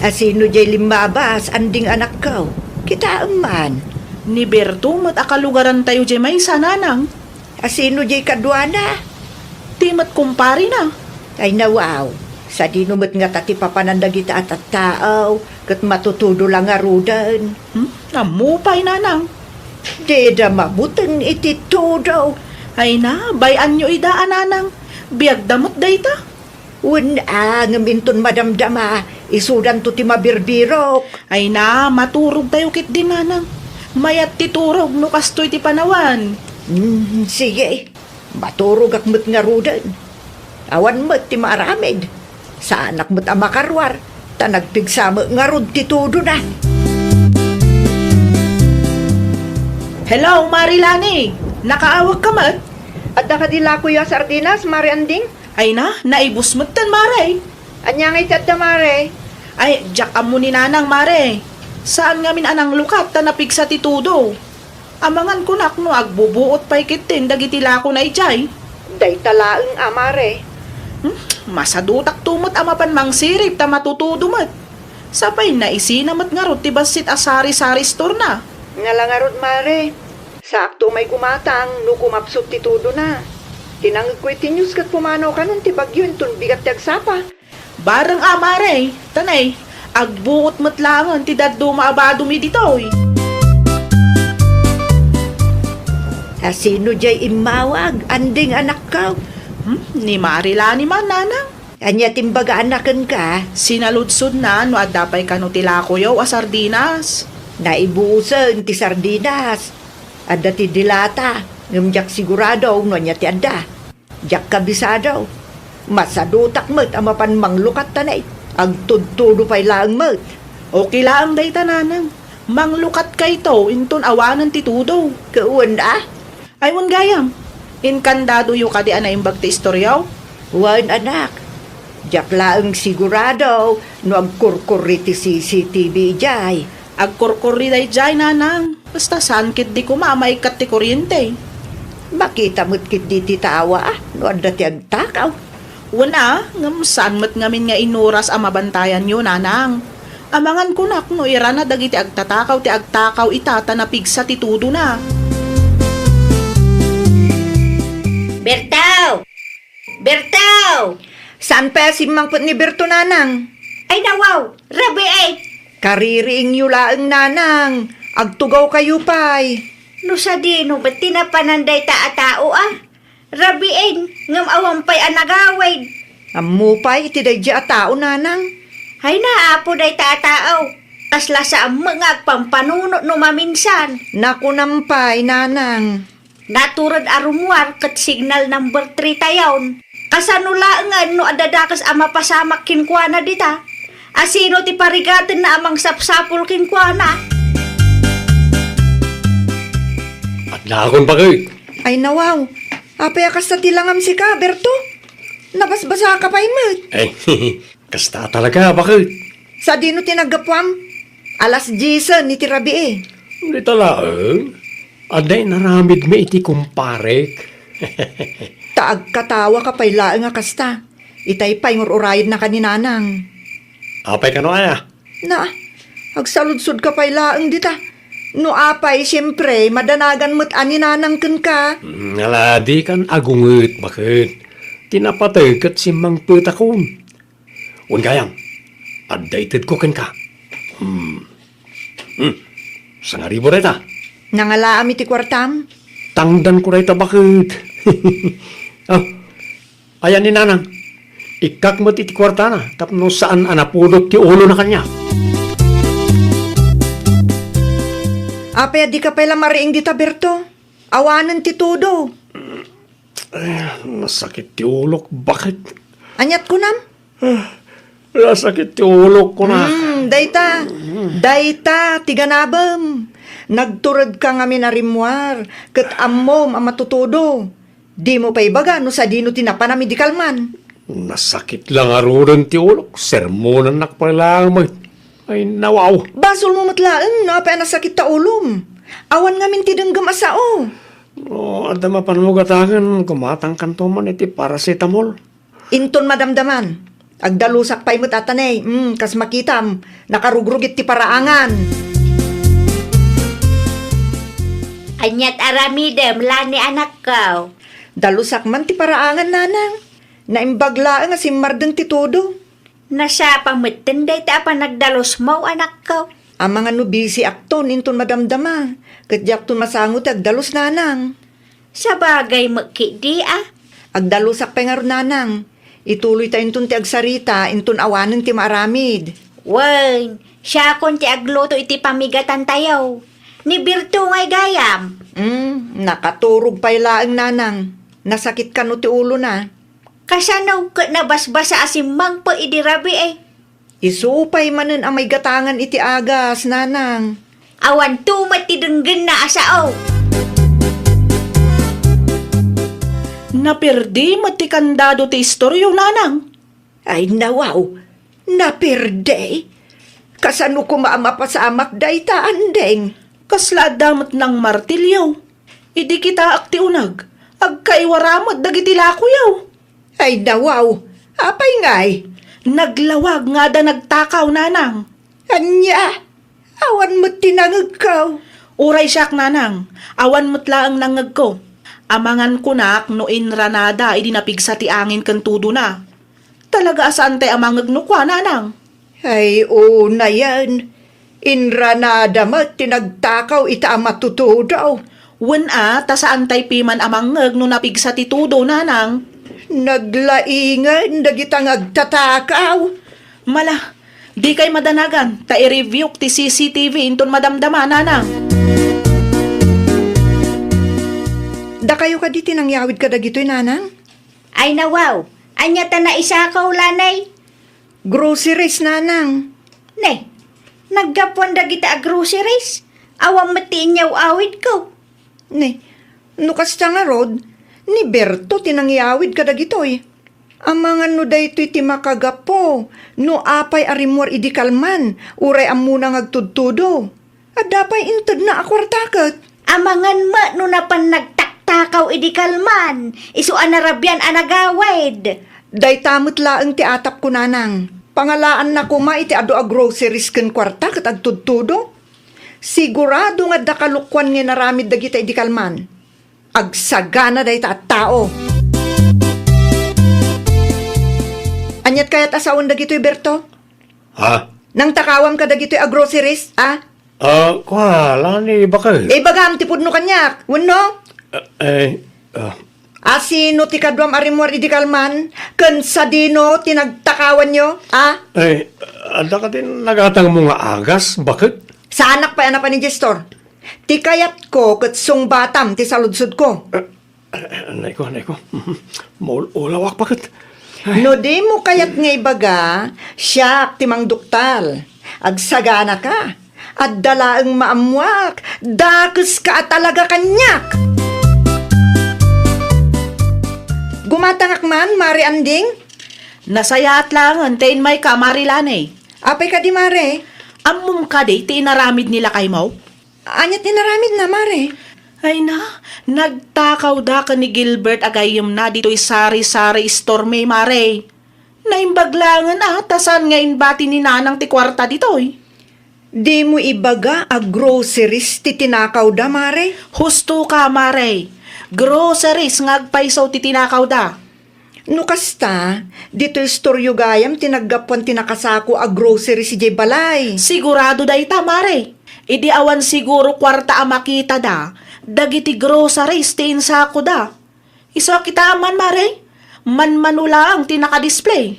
Asino diay limmabas, anding anakko? Kitaem man. Ni Berto met a kalugarantayo diay maysa, Nanang. Asino diay kaduana? Ti met kumparena. Ay, nawaw. Sadino met ngata ti papanan dagita a tattao, ket matutudo la ngaruden. Hmm? Ammo pay, Nanang. Dida mabuteng iti tudo. Ay na, bay-anyo ida a, Nanang. Biagda met dayta. Wen a, ngem inton madamdama, isudanto ti mabirbirok. Ay na, maturogtayo ketdi, Nanang. Mayat ti turog no kastoy ti panawen. Hmm, sige. Maturogak met ngaruden. Awan met ti maaramid. Saanak met a makaruar, ta nagpigsa met ngarud ti tudona. Hello, Mari Lani! Nakaawagka met? Adda kadi lakoyo a sardinas, Mari Anding? Ay na, naibus metten, Mare. Ania ngay ti adda, Mare? Ay, diak ammo ni Nanang, Mare. Saan ngamin a nanglukat ta napigsa ti tudo. Amangan kunak no agbubuot pay ketdin dagiti lakona idiay. Dayta laeng a, Mare. Hmm, masadutakto met a mapan mangsirib ta matutudo met. Sapay naisina met ngarud ti bassit a sari-sari store-na. Ngala ngarud, Mare. Saakto umay gumatang no kumapsut ti tudona. Tinangegko iti news ket pumanaw kanon ti bagyo inton bigat ti agsapa. Bareng a, Mare, ta nay, agbuot met laengen ti dadduma a badomi ditoy. Asino diay immawag, anding anakko? Hmm, ni Mari Lani man, Nanang. Ania ti imbagaanna kenka? Sinaludsodna no adda pay kano ti lakoyo a sardinas. Naibusen ti sardinas. Adda ti dilata, ngem diak sigurado no ania ti adda. Diak kabisado. Masadutak met a mapan manglukat ta nay, agtudtudo pay laeng met. Okay laeng dayta, Nanang. Manglukatkayto inton awanen ti tudo. Ket wen a? Ay, wen gayam. Inkandadoyo kadi a naimbag ti istoryaw? Wen, anak. Diak laeng sigurado no agkurkurri ti C C T V idiay. Agkurkurri daydiay, Nanang. Basta saan ketdi koma a maikkat ti kuryente. Makita met ketdi ti tawa, a, no adda ti agtakaw. Wen a, ngem saan met ngamin nga inuras a mabantayanyo, Nanang. Amangan kunak no irana dagiti agtatakaw ti agtakaw ita ta napigsa ti tudona. Berto! Berto! Saan pay a simmangpet ni Berto, Nanang? Ay, nawaw! Rabii! Kaririingyo laeng, Nanang. Agtugawkayo pay. No sadino met ti napanan dayta a tao a? Rabiin, ngem awan pay a nagawid. Ammo pay iti daydi a tao, nanang. Ay, naapo dayta a tao. Kasla saan met nga agpampanunot no maminsan. Nakunam pay, nanang. Natured a rummuar ket signal number three tayon. Kasano laengen no adda dakes a mapasamak kenkuana dita? A sino ti parigatenna a mangsapsapul kenkuana? Adda akon, baket. Ay, nawaw. Apay a kasta ti langam sika, Berto? Nabasbasaka pay met. Ay, kasta talaga, baket. Sadino ti naggapuam? Alas diesen iti rabii. Dita laeng, adda inaramidmi iti kumparek. Ta agkatawaka pay laeng a kasta. Itay pay ngur-urayednaka ni nanang. Apay kano aya? Na, agsaludsodka pay laeng dita. No apay, siempre, madanagan met a ni nanang kenka. Mm, ala, dikan agunget, baket. Ti napateg ket simmangpetakon. Wen gayam, adda itedko kenka. Hmm. Hmm. Sangaribu dayta. Nangalaam iti kuartam? Tangdanko dayta, baket. Ah, ayan ni nanang. Ikkak met iti kuartana tapno saan a napudot ti ulona kaniak. Apay a dika pay la mariing dita, Berto? Awanen ti tudo. Ay, nasakit ti ulok, baket. Aniat kunam? Ah, nasakit ti ulok, kunak. Hmm, dayta. Dayta ti ganabem. Nagturedka ngamin a rimmuar, ket ammom a matutudo. Dimo pay ibaga no sadino ti napanam idi kalman. Nasakit la ngaruden ti ulok, sermonannak pay laeng met. Ay, nawaw. Basolmo met laeng no apay a nasakit ta ulom. Awan ngamin ti denggem a sao. No adda mapanmo gatangen, gumatangkanto man iti paracetamol. Inton madamdaman, agdalusak pay met a tanay, mm, kas makitam, nakarugrugit ti paraangan. Aniat aramidem, Lani, anakko? Dalusak man ti paraangan, nanang. Naimbag laeng a simmardeng ti tudo. Nasapa metten dayta a panagdalusmo, anakko. Amangan no bisiakton inton madamdama, ket diakton masango ti agdalus, nanang. Sabagay met ketdi a. Agdalusak pay ngarud, nanang. Ituloyta inton ti agsarita, inton awanen ti maaramid. Wen, siakon ti agluto iti pamigatantayo. Ni Berto ngay gayam. Mm, nakaturog pay laeng, nanang. Nasakit kano ti ulona. Kasano ket nabasbasa a simmangpet idi rabii? Isu pay manen a maigatangan iti agas, nanang. Awan tumet ti denggenna a sao. Naperdi met ti kandado ti istoryo, nanang. Ay, nawaw, naperdi? Kasano koma a mapasamak dayta, andeng? Kasla adda met nang martilyo. Idi kitaek ti uneg, agkaiwara met dagiti lakoyo. Ay, nawaw, apay ngay? Naglawag nga adda nagtakaw, nanang. Ania? Awan met ti nangegko. Uray siak, nanang, awan met laeng nangngegko. Amangan kunak no inranada idi napigsa ti angin ken tudona. Talaga a saantay a mangngeg no kua, nanang. Ay, unayen. Inranada met ti nagtakaw ita a matutudo. Wen a, ta saantay piman a mangngeg no napigsa ti tudo, nanang. Naglaingen dagita nga agtatakaw. Mala, dikay madanagan, ta i-review ti C C T V inton madamdama, nanang. Dakayo kadi ti nangyawid kadagitoy, nanang? Ay, nawaw, ania ta naisakaw, Lanay? Groceries, nanang. Ne, naggapuan dagita a groceries? Awan met ti inyaw-awidko. Ne, no kasta ngarud, ni Berto ti nangyawid kadagitoy. Amangan no daytoy ti makagapu, no apay a rimmuar idi kalman, uray ammona nga agtudtudo. Adda pay intedna a kuarta ket. Amangan met no napan nagtaktakaw idi kalman, isu a narabian a nagawid. Dayta met laeng ti atapko, nanang. Pangalaanna koma iti adu a groceries ken kuarta ket agtudtudo. Sigurado nga adda kalokuan nga inaramid dagita idi kalman. Agsagana dayta a tao. Aniat kayat a sawen dagitoy, Berto? Ha? Nangtakawam kadagitoy a groceries, a? Ah, kua, Lani, baket? Ibagam ti pudno kaniak, wenno? Ah, eh, ah. A sino ti kaduam a rimmuar idi kalman, ken sadino ti nagtakawanyo, a? Eh, adda kadi nagatangmo nga agas, baket? Saanak pay a napan idiay store. Ti kayatko ket sungbatam ti saludsodko. Eh, eh, anayko, anayko. Maul-ulawak, baket? Ay. No dimo kayat nga ibaga, siak ti mangduktal. Agsaganaka. Adda laeng maammuak. Dakeska a talaga kaniak. Gumatangak man, Mare Anding? Nasayaat laengen ta immayka, Mare Lani. Apay kadi, Mare? Ammom kadi ti inaramid ni lakaymo? Ania ti inaramidna, Mare? Ay na, nagtakawda ken ni Gilbert a gayyemna ditoy sari-sari store mi, Mare. Naimbag laengen a, ta saan nga inbati ni Nanang ti kuarta ditoy? Dimo ibaga a groceries ti tinakawda, Mare? Husto ka, Mare. Groceries nga agpayso ti tinakawda. No kasta, ditoy istoryo gayam ti naggapuan ti nakasako a groceries idiay balay. Sigurado dayta, Mare. Idi awan siguro kuarta a makitada, dagiti groceries ti insakoda. Isu a kitaem man, Mare. Manmano laeng ti nakadisplay.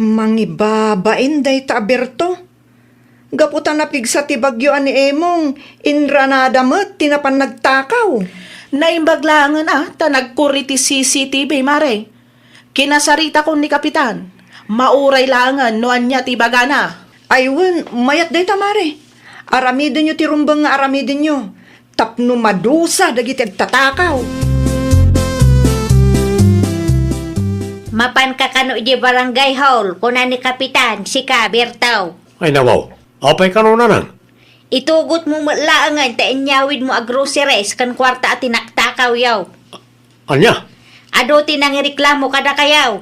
Mangibabain dayta a Berto. Gapu ta napigsa ti bagyo a ni Emong, inranada met ti napan nagtakaw. Naimbag laengen a ta nagkurri ti C C T V, Mare. Kinasaritakon ni Kapitan. Mauray laengen no ania ti ibagana. Ay wen, mayat dayta, Mare. Aramidenyo ti rumbeng nga aramidenyo tapno madusa dagiti agtatakaw. Mapanka kano idiay barangay hall, kuna ni Kapitan, sika, Berto. Ay, nawaw. Apay kano, Nanang? Itugotmo met laengen ta inyawidmo a groceries ken kuarta a tinaktakawyo. Ania? Adu ti nangireklamo kadakayo.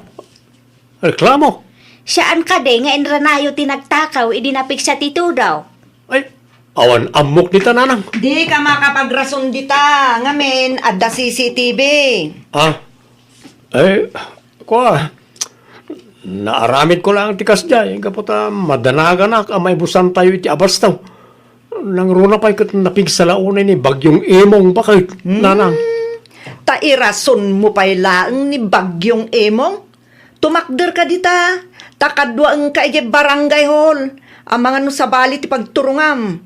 Reklamo? Saan kadi nga inranayo ti nagtakaw idi napigsa ti tudo? Ay, awan ammok dita, Nanang. Dika makapagrason dita, ngamin adda C C T V. Ah, eh, kua, naaramidko laeng ti kasdiay, gapu ta madanaganak a maibusantayo iti abastaw. Nangruna pay ket napigsa la unay ni Bagyong Emong, baket, Hmm? Nanang. Ta irasonmo pay laeng ni Bagyong Emong? Tumakder ka dita, ta kaduaenka idiay barangay hall. Amangan no sabali ti pagturongam.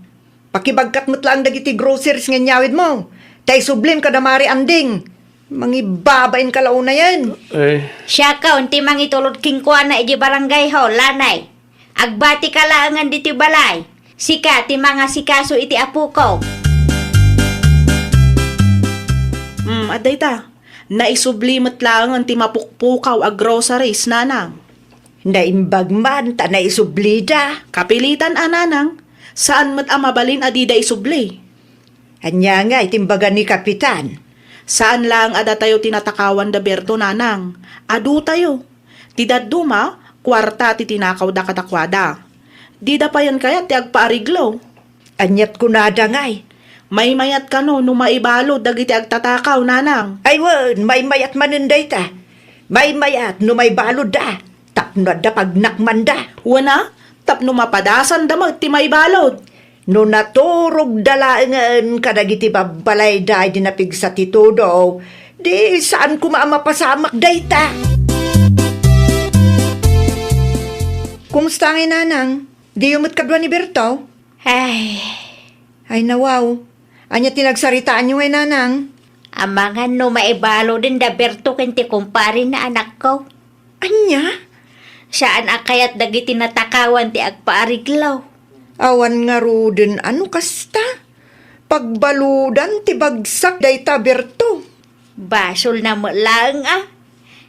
Pakibagkat met laeng dagiti groceries nga inyawidmo. Ta isublim kada Mare Anding. Mangibabain ka la unayen. Eh. Siakon ti mangitulod kenkuana idiay barangay hall, Lani. Agbatika laengen ditoy balay. Sika ti mangasikaso iti apoko. Hmm, adda ita. Naisubli met laengen ti mapukpukaw a groceries, Nanang. Naimbag man ta naisublida. Kapilitan a, Nanang. Saan met a mabalin a dida isubli. Ania ngay ti imbaga ni Kapitan? Saan laeng a datayo ti natakawan da Berto, Nanang. Adutayo. Ti dadduma, kuarta ti tinakawda kadakuada. Dida payen kayat ti agpaariglo. Aniat kunada ngay? Maymayat kano no maibalud dagiti agtatakaw, Nanang? Ay wen, maymayat manen dayta. Maymayat no maibaludda, tapno adda pagnakmanda. Wen a, tapno mapadasanda met ti maibalud. No naturogda laengen kadagiti babbalayda idi napigsa ti tudo, di saan koma a mapasamak dayta. Kumusta ngay, Nanang? Diyo met kadua ni Berto? Ay. Ay, nawaw. Ania ti nagsaritaanyo ngay, Nanang? Amangan no maibaluden da Berto ken ti kumparenna, anakko. Ania? Saan a kayat dagiti natakawan ti agpaariglo. Awan ngaruden a no kasta. Pagbaludan ti bagsak dayta Berto. Basolna met laeng a.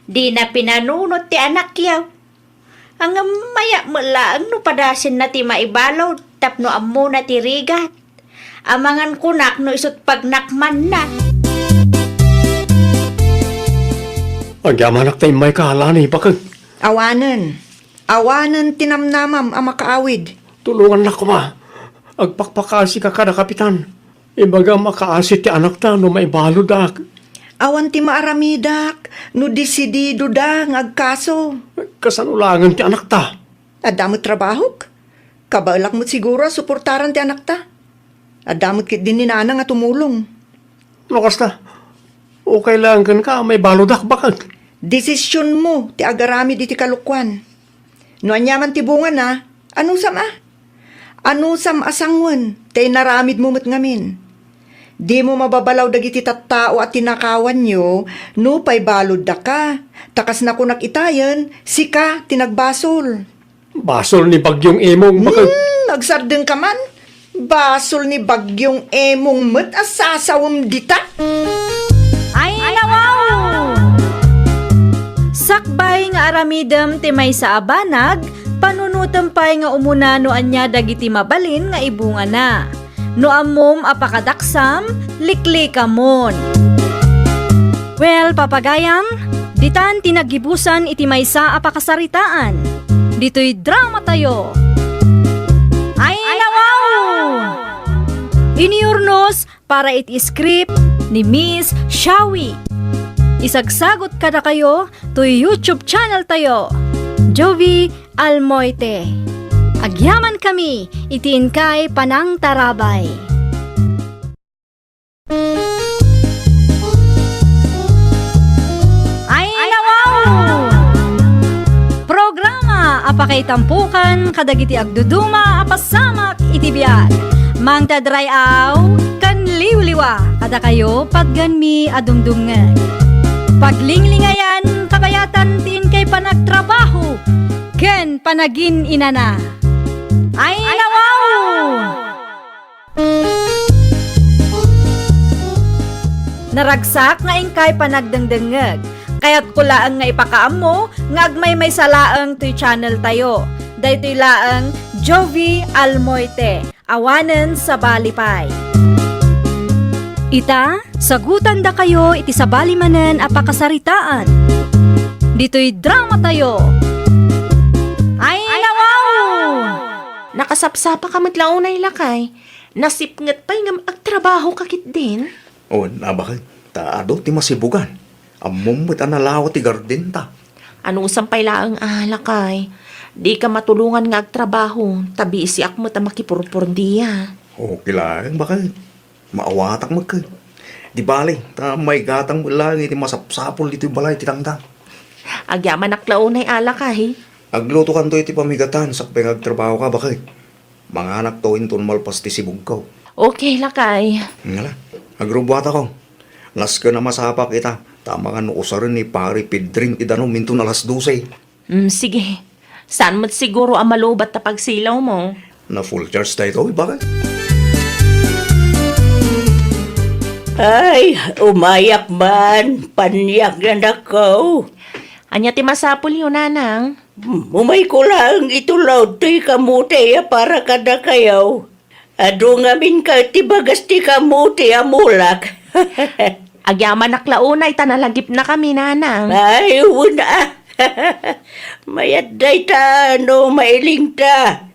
Dina pinanunot ti anakyo. Ngem mayat met laeng no padasenna ti maibalud tapno ammona ti rigat. Amangan kunak no isut' pagnakmanna. Agyamanak ta immayka, Lani, baket. Awanen. Awanen ti namnamam a makaawid. Tulongannak koma. Agpakpakaasika kada Kapitan. Ibagam a kaasi ti anakta no maibaludak. Awan ti maaramidak no desididoda nga agkaso. Kasano laengen ti anakta? Adda met trabahok? Kabaelak met siguro a suportaran ti anakta. Adda met ketdin ni Nanang a tumulong. No kasta, okay lang kenka, maibaludak, baket. Desisionmo ti agaramid iti kalokuan. No aniaman ti bungana, anusam a? Anusam a sangoen ti inaramidmo met ngamin? Dimo mababalaw dagiti tattao a tinakawanyo nupay baluddaka. Ta kas nakunak itayen, sika ti nagbasol. Basol ni Bagyong Emong, baket. Hmm, agsardengka man. Basol ni Bagyong Emong met a sasawem dita. Ay, nawaw! Sakbay nga aramidem ti maysa a banag, panunotem pay nga umuna no ania dagiti mabalin nga ibungana. No ammom a pakadaksam, liklikamon. Well, papagayam, ditan ti naggibusan iti maysa a pakasaritaan. Ditoy drama tayo. Ay, nawaw! Iniurnos para iti script ni Miss Shawi. Isagsagot kadakayo toy YouTube channel tayo, Jovi Almoite. Agyaman kami iti inkay panangtarabay. Ay, nawaw! Programa a pakaitampukan kadagiti agduduma a pasamak iti biag. Mangted ray-aw ken liwliwa kadakayo patgenmi a dumdumngeg. Paglinglingayan kabayatan ti inkay panagtrabaho ken panagin-inana. Ay, nawaw! Naragsak nga inkay panagdengdengngeg. Kayatko laeng nga ipakaammo nga agmaymaysa laeng toy channel tayo. Daytoy laeng Jovi Almoite, awanen sabali pay. Ita, sagutandakayo iti sabali manen a pakasaritaan. Ditoy drama tayo. Ay, nawaw! Nakasapsapaka met la unay, lakay. Nasipnget pay ngem agtrabahoka ketdin? Wen a, baket, ta adu ti masibugan. Ammom met a nalawa ti gardenta. Anusam pay laeng a, lakay. Dika matulongan nga agtrabaho, ta bisiak met a makipurpordia. Okay laeng, baket. Maawatak met ket. Di bale, ta maigatang met laeng iti masapsapul ditoy balay ti tangtang. Agyamanak la unay a, lakay. Aglutokanto iti pamigatan sakbay nga agtrabahoka, baket. Manganakto inton malpas ti sibugko. Okay, lakay. Ngala, agrubbuatako. Nasken a masapak ita, ta amangan no usaren ni Pare Pedring ti danum inton alas dose. Mm, sige. Saan met siguro a malubat ta pagsilawmo? Na-full charge daytoy, baket. Ay, umayak man, paniag, anakko. Ania ti masapulyo, nanang? Umayko laeng itulod toy kamote a para kadakayo. Adu ngamin ket ti bagas ti kamote a mulak. Agyamanak la unay ta nalagipnakami, nanang. Ay, wen a. Mayat dayta no mailingta.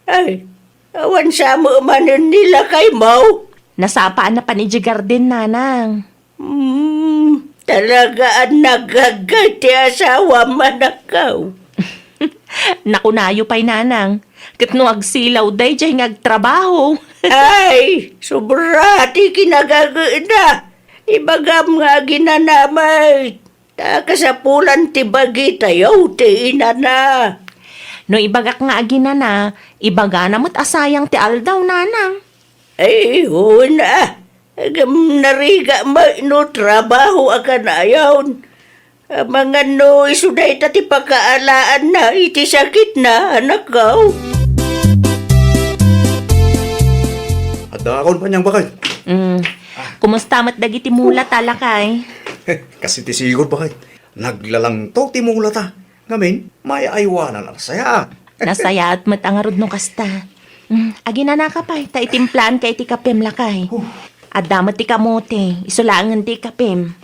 Ay, awan sa met manen ni lakaymo? Nasapa a napan idiay garden, nanang. Hmm, talaga a nagagay ti asawam, anakko. Nakunayo pay, nanang, ket no agsilaw daydiay nga agtrabaho. Ay, sobra ti kinagagena. Ibagam nga aginana met. Ta kasapulan ti bagitayo ti inana. No ibagak nga aginana, ibagana met a sayang ti aldaw, nanang. Ay, wen a. Ngem narigat met no trabaho a kanayon. Amangan no isu dayta ti pakaalaanna iti sakitna, anakko. Addaakon paniag, baket. Mm. Kumusta met dagiti mulata, lakay? Kas iti sigud, baket. Naglalangto ti mulata. Ngamin, maay-aywanan a nasayaat. Nasayaat met a ngarud no kasta. Mm, aginanaka pay, ta itimplaanka iti kapem, lakay. Huh. Adda met ti kamote, isu laengen ti kapem.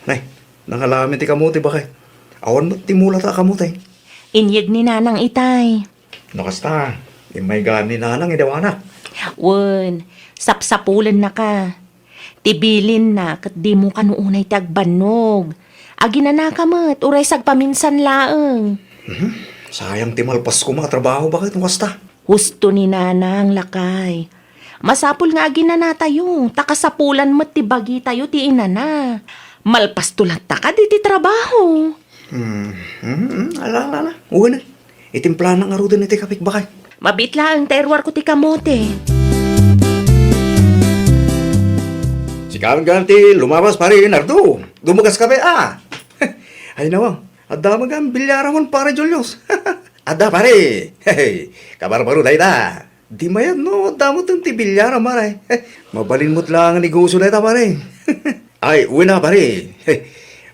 Nay, nangalamin ti kamote, baket. Awan met ti mulata a kamote. Inyeg ni nanang itay. No kasta, immaygam ni nanang idi awanak. Wen, sapsapulennaka. Ti bilinna ket dimo kano unay ti agbannog. Aginanaka met, uray sagpaminsan laeng. Mhm. Sayang ti malpas koma a trabaho, baket no kasta? Husto ni nanang, lakay. Masapul nga aginanatayo, ta kasapulan met ti bagitayo ti inana. Malpasto latta kadi ti trabaho. Hmm, hmm, hmm, ala, ala, ala. Wen, itimplanak ngaruden iti kapikbakay. Mabiit laeng ta iruarko ti kamote. Sika gayam ti lumabas, pare Nardo. Dumagas ka pay, a. Ay, nawa, adda met gayam bilyar, pare Julius. Adda, pare. Hey, kabarbaro dayta. Di mayat no adda met ti bilyar, pare. Mabalin met laeng a negosio dayta, pare. Ay, wen a, pare.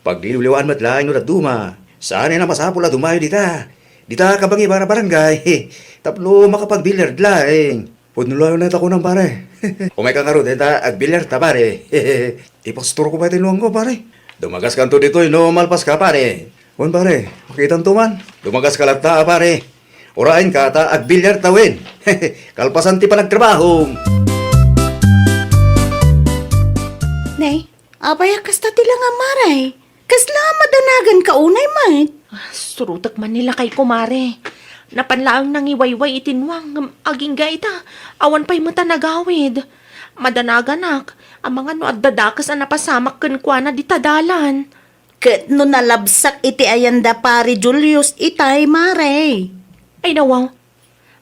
Pagliwliwaan met laeng no dadduma. Saan a masapul a dumayo dita. Dita kabangi bara barangay. Tapno makapagbilyar laeng. Pudno laeng ta kunam, pare. Umayka ngarud, dita agbilyarta, pare. Ipastorko pay ti nuangko, pare. Dumagaskanto ditoy no malpaska, pare. Wen, pare, makitanto man. Dumagaska latta, pare. Uraenka ta agbilyarta wen. Kalpasan ti panagtrabaho. Nay, apay a kasta ti langam, Mare? Kasla madanagan ka unay met? Ah, surotek man ni lakay ko, Mare. Napan laeng nangiwayway iti nuang, ngem agingga ita, awan pay met a nagawid. Madanaganak, amangan no adda dakes a napasamak kenkuana dita dalan. Ket no nalabsak iti ayanda, Pare Julius, itay, Mare. Ay, nawaw.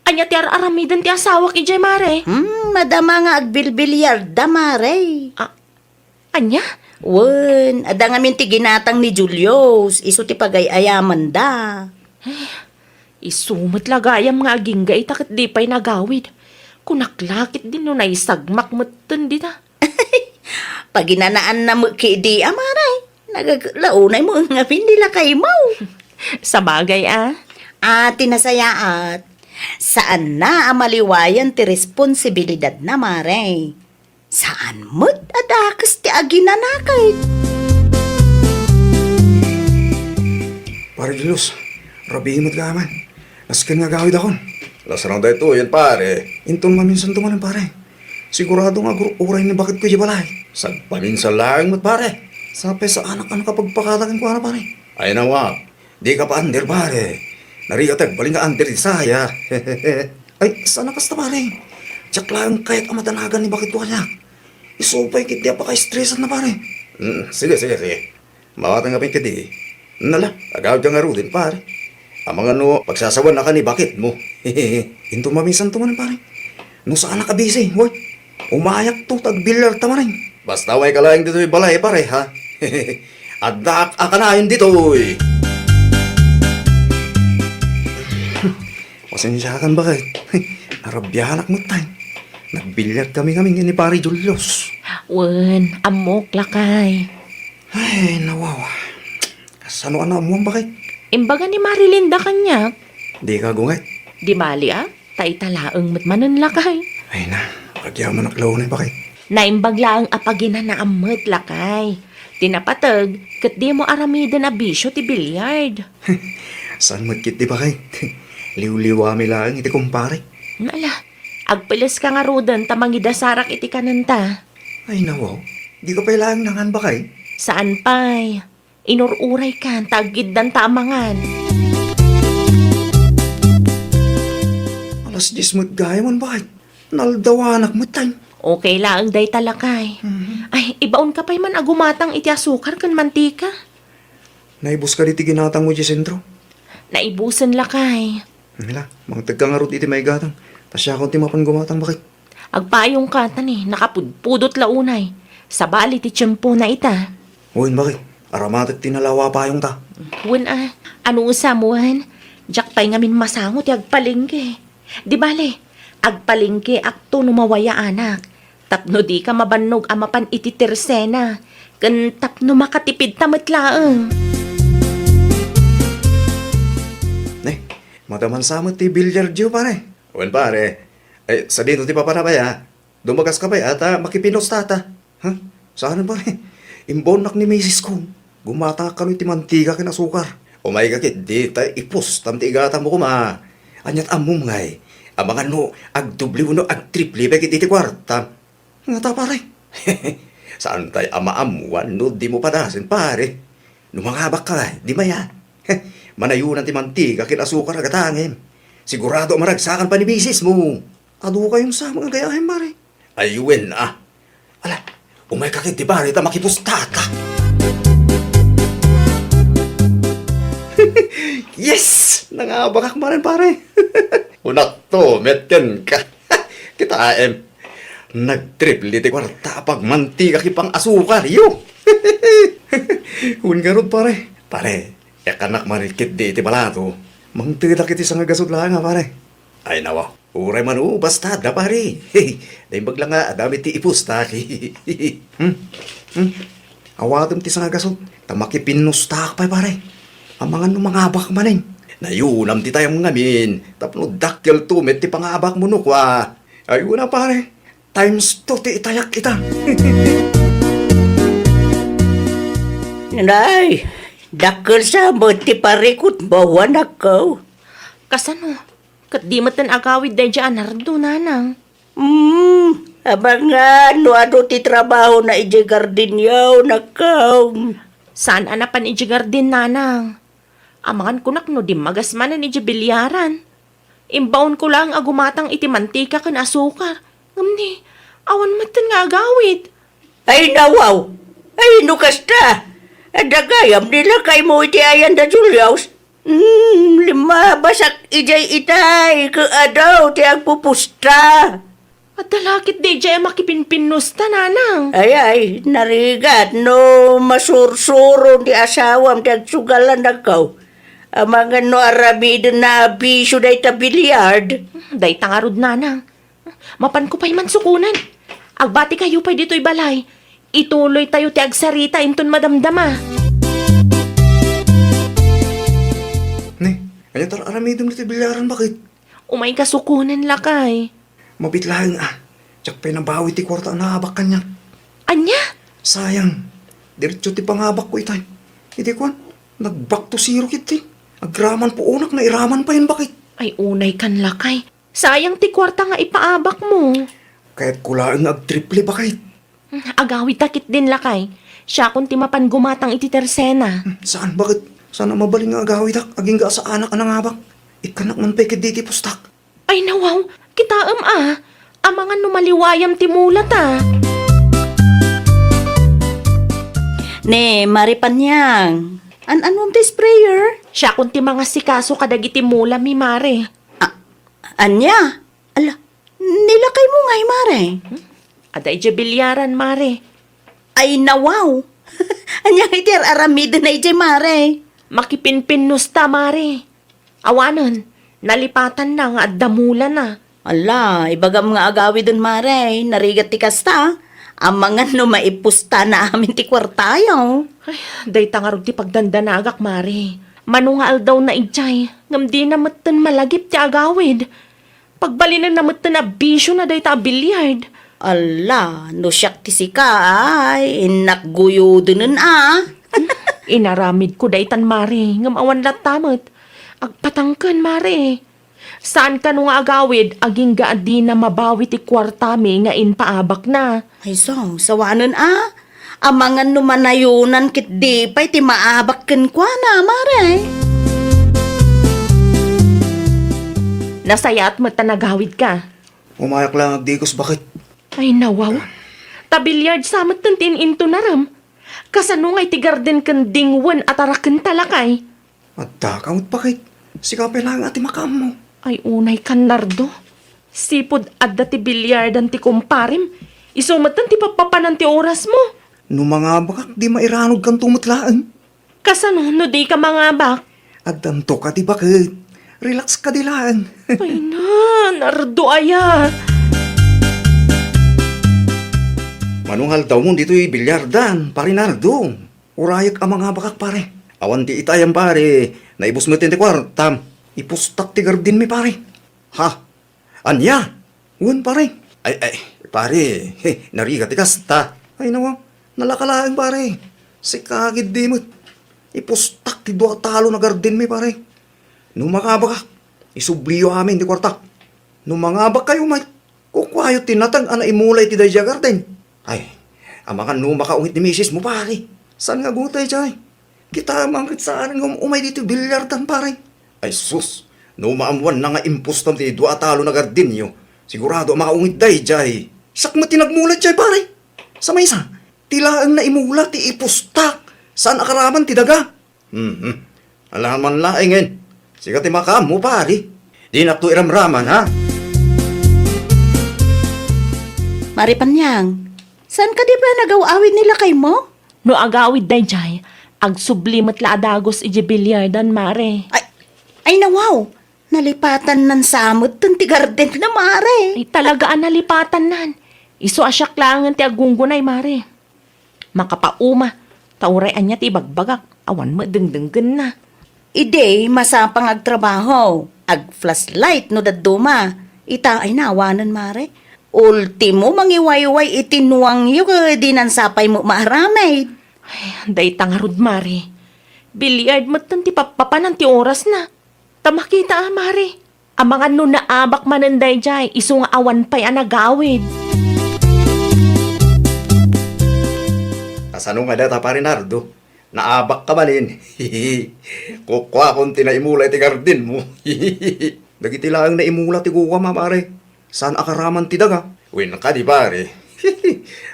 Ania ti ar-aramiden ti asawak idiay, Mare? Hmm, madama nga agbilbilyarda, Mare. Ah, ania? Wen, adda ngamin ti ginatang ni Julius, isu ti pagay-ayamanda. Ay, isu met la gayam nga agingga ita ket di pay nagawid. Kunak la ketdi no naisagmak metten dita. Paginanaanna met ketdi, a, Mare. Nagaglaunay mo ngamin ni lakay mo. Sabagay, a. A, ti nasayaat, saanna a maliwayan ti responsibilidadna, Mare. Saan met a dakes ti aginanaket. Pare Julius, rabii met gayam. Nasken nga agawidakon. Nasarang daytoyen, pare. Inton maminsanto manen, pare. Sigurado nga agur-uray ni baketko idiay balay. Sagpaminsan laeng met, pare. Sapay saanak a nakapagpakada kenkuana, pare. Ay, nawa. Dika pa under, pare. Narigat ti agbalin nga under iti saya. Ay, saan a kasta, pare. Diak laeng kayat a madanagan ni baketko kaniak. Isu pay ketdi a pakaestresanna, pare. Mm, sige, sige, sige. Mawatang ka pay ketdi. Nala, agawidka ngaruden, pare. Amangan no pagsasawaannaka ni baketmo. Inton maminsanto manen, pare. No saanak a busy, wen. Umayakto, ta agbilyarta manen. Basta umayka laeng ditoy balay, pare, ha? Addaak a kanayon ditoy. Pasensiakan, baket. Narabianak metten. Nagbilyar kami ngamin ken ni Pare Julius. Wen, ammok, lakay. Ay, nawawa. Kasano a naammoam, baket? Imbaga ni Marilinda kaniak. Dika gunget. Di bali, a. Ta ita laeng met manen, lakay. Ay na, agyamanak la unay, baket. Naimbag laeng a paginanaam met, lakay. Ti napateg, ket dimo aramiden a bisio ti billiard. Saan met ketdi, baket? Liwliwami laeng iti kumpare. Ala, agpeleska ngaruden ta mangidasarak iti kanenta. Ay, nawaw. Dika pay laeng nangan, baket? Saan pay? Inur-uraykan ta aggiddanta a mangan. Alas dies met gayam, baket. Naldawanak metten. Okay laeng dayta, lakay. Mhm. Ay, ibaonka pay man a gumatang iti asukar ken mantika. Naibus kadi ti ginatangmo idiay sentro? Naibusen, lakay. Nila, mangtegka ngarud iti maigatang. Ta siakon ti mapan gumatang, baket. Agpayongka ta ni, nakapudpudot la unay. Sabali ti tiempona ita. Wen, baket. Aramatek ti nalawa a payongta. Wen a, ano usa mo, wen? Diak pay ngamin masango ti agpalengke. Di bale, agpalengkeakto no mawayaanak. Tapno dika mabannog a mapan iti tersena, ken tapno makatipidta met laeng. Ne, madaman sa met ti billiard yo, pare. Wen, pare. Ay, sadino ti papana pay, a? Dumagaska pay, a, ta makipinusta ta. Ha? Saan, pare? Imbaonnak ni misis ko. Gumatangak kano iti mantiga ken asukar. Umayka ketdi, ta ipustam ti igatangmo koma. Aniat ammom ngay? Amangan no agdubli wenno agtripli pay ketdi ti kuartam. Ngata, pare? Saan tay a maammuan no dimo padasen, pare? No mangabak ka, di maya. Manayonan ti mantiga ken asukar a gatangem. Sigurado a maragsakan pay ni misismo. Adu kayon sa mga gayahem, pare. Ay, wen, ah. Ala, umayka ketdi, pare, ta makipustaka. Yes! Nangabakak manen, pare. Kunakto met kenka. Kitaem. Nagtriple ti kuarta a pagmantika ken pang-asukar, yo. Wen ngarud, pare. Pare, ikanak manen ketdi iti balato. Mangtedak iti sangagasut laeng, a, pare. Ay, nawa. Uray mano, basta adda, pare. Naimbag la nga adda met ti ipustak. Hmm? Hmm? Awatem ti sangagasut. Ta makipinnustak pay, pare. Amangan no mangabak manen. Nayunam ti tayam ngamin. Tapno dakkelto met ti pangabakmo no kua. Ay, una, pare. Times two ti itayak ita. Nay, dakkel sa met ti parikutmo, anakko. Kasano? Ket di metten agawid daydiay a Nardo, nanang. Hmm, amangan no adu ti trabahona idiay gardenyo, anakko. Saan a napan idiay garden, nanang. Amangan kunak no dimmagas manen idiay bilyaran. Imbaonko laeng a gumatang iti mantika ken asukar. Ngem ni, awan metten nga agawid. Ay, nawaw! Ay, no kasta! Adda gayam ni lakaymo iti ayan da Julius? Hmm, limabasak idiay itay, ket adu ti agpupusta. Adda la ketdi idiay a makipinpinnusta, nanang. Ay, ay, narigat no masursuro ti asawam ti agsugal, anakko. Amangan no aramidenna a bisio dayta billiard. Dayta ngarud, nanang. Mapanko pay man sukonen. Agbatikayo pay ditoy balay. Ituloytayo ti agsarita inton madamdama. Ni, ania ti ar-aramidem ditoy bilyaran, baket? Umayka sukonen, lakay. Mabiit laeng, a. Diak pay nabawi ti kuarta a naabak kaniak. Ania? Sayang. Diretso ti pangabakko itay. Idi kuan, nag-back to zero ketdi. Agraman puonak, nairaman payen, baket. Ay, unaykan, lakay. Sayang ti kuarta nga ipaabakmo. Kayatko laeng nga agtriple, baket. Agawidka ketdin, lakay. Siakon ti mapan gumatang iti tersena. Hmm, saan, baket? Saan a mabalin nga agawidak, agingga a saanak a nangabak. Ikkanak man pay ketdi ti pustak. Ay, nawaw, kitaem, a. Amangan no maliwayam ti mulata. Ne, Mare Panyang, an-anuam ti sprayer? Siakon ti mangasikaso kadagiti mulami, Mare. A-, ania? Ala, ni lakaymo ngay, Mare? Hmm? Adda idiay bilyaran, Mare. Ay, nawaw! Ania ngay ti ar-aramidna idiay, Mare? Makipinpinnusta, Mare. Awanen, nalipatanna nga adda mulana. Ala, ibagam nga agawiden, Mare, narigat ti kasta. Amangan no maipustana amin ti kuartayo. Ay, dayta ngarud ti pagdandanagak, Mare. Mano nga aldawna idiay, ngem dina metten malagip ti agawid. Pagbalinenna metten a bisiona dayta a billiard. Ala, no siak ti sika, ay, innak guyodenen, a. Inaramidko daytan, Mare, ngem awan latta met. Agpatangken, Mare. Saan kano nga agawid, agingga a dina mabawi ti kuartami nga impaabakna. Ay, so, sawanen, a. Amangan no manayonan ketdi pay ti maabak kenkuana, Mare. Nasayaat met ta nagawidka. Umayak laeng agdigos, baket. Ay, nawaw. Ta billiard sa metten ti in-intonarem. Kasano ngay ti garden ken dingwen a tarakenta, lakay? Adda ka met, baket. Sika pay laeng a ti makaammo. Ay, unaykan, Nardo. Sipud adda ti billiardan ti kumparem, isu metten ti pappapanan ti orasmo. No mangabakak, di mairanudkanto met laeng. Kasano no dika mangabak? Addanto kadi, baket. Relax kadi laeng. Ay na, Nardo aya. Mano nga aldawmon ditoy billiardan, Pare Nardo? Urayek a mangabakak, pare. Awan ti itayam, pare. Naibus met ti kuartam. Ipustak ti gardenmi, pare. Ha? Ania? Wen, pare. Ay, ay, pare. He, narigat ti kasta. Ay, nawa. Nalaka laeng, pare. Sika ketdi met. Ipustak ti dua a talon a gardenmi, pare. No mangabakak, isubliyo amin ti kuarta. No mangabakkayo met, kukuayo ti natag a naimula iti daydiay a garden. Ay, amangan no makaungit ni misismo, pare. Saan nga gutay jay? Kita man ket saan nga um-, umay ditoy billiardan, pare. Ay sus, no maammoanna nga impustam ti dua a talon a gardenyo, sigurado a makaungit dayjay. Siak met ti nagmula idiay, pare. Sa maysa, ti laeng naimula ti ipustak. Saan a karaman ti daga. Mhm. Alaman laengen. Sika ti makaammo, pare. Dinakto iramraman, ha? Mare Panyang, saan kadi pay a nagaw-awid ni lakaymo? No agawid daydiay, agsubli met la a dagus idiay billiardan, mare. Ay, ay, nawaw! Nalipatannan sa metten ti gardenna, mare. Ay, talaga a nalipatannan. Isu a siak laengen ti aggunggunay, mare. Makapauma, ta uray ania ti ibagbagak, awan met dengdenggenna. Idi masapa nga agtrabaho, ag-flashlight no dadduma. Ita ay nawanen, mare. Ultimo, mangiwayway iti nuangyo ket dinan sa pay met maaramid. Ay, dayta ngarud, mare. Billiard metten ti pappapanan ti orasna. Ta makita a, mare. Amangan no naabak manen daydiay, isu nga awan pay a nagawid. Kasano nga dayta, Pare Nardo? Naabak ka manen? Kukuakon ti naimula iti gardenmo. Dagiti laeng naimula ti guguam, a, pare. Saan a karaman ti daga. Wen kadi, pare.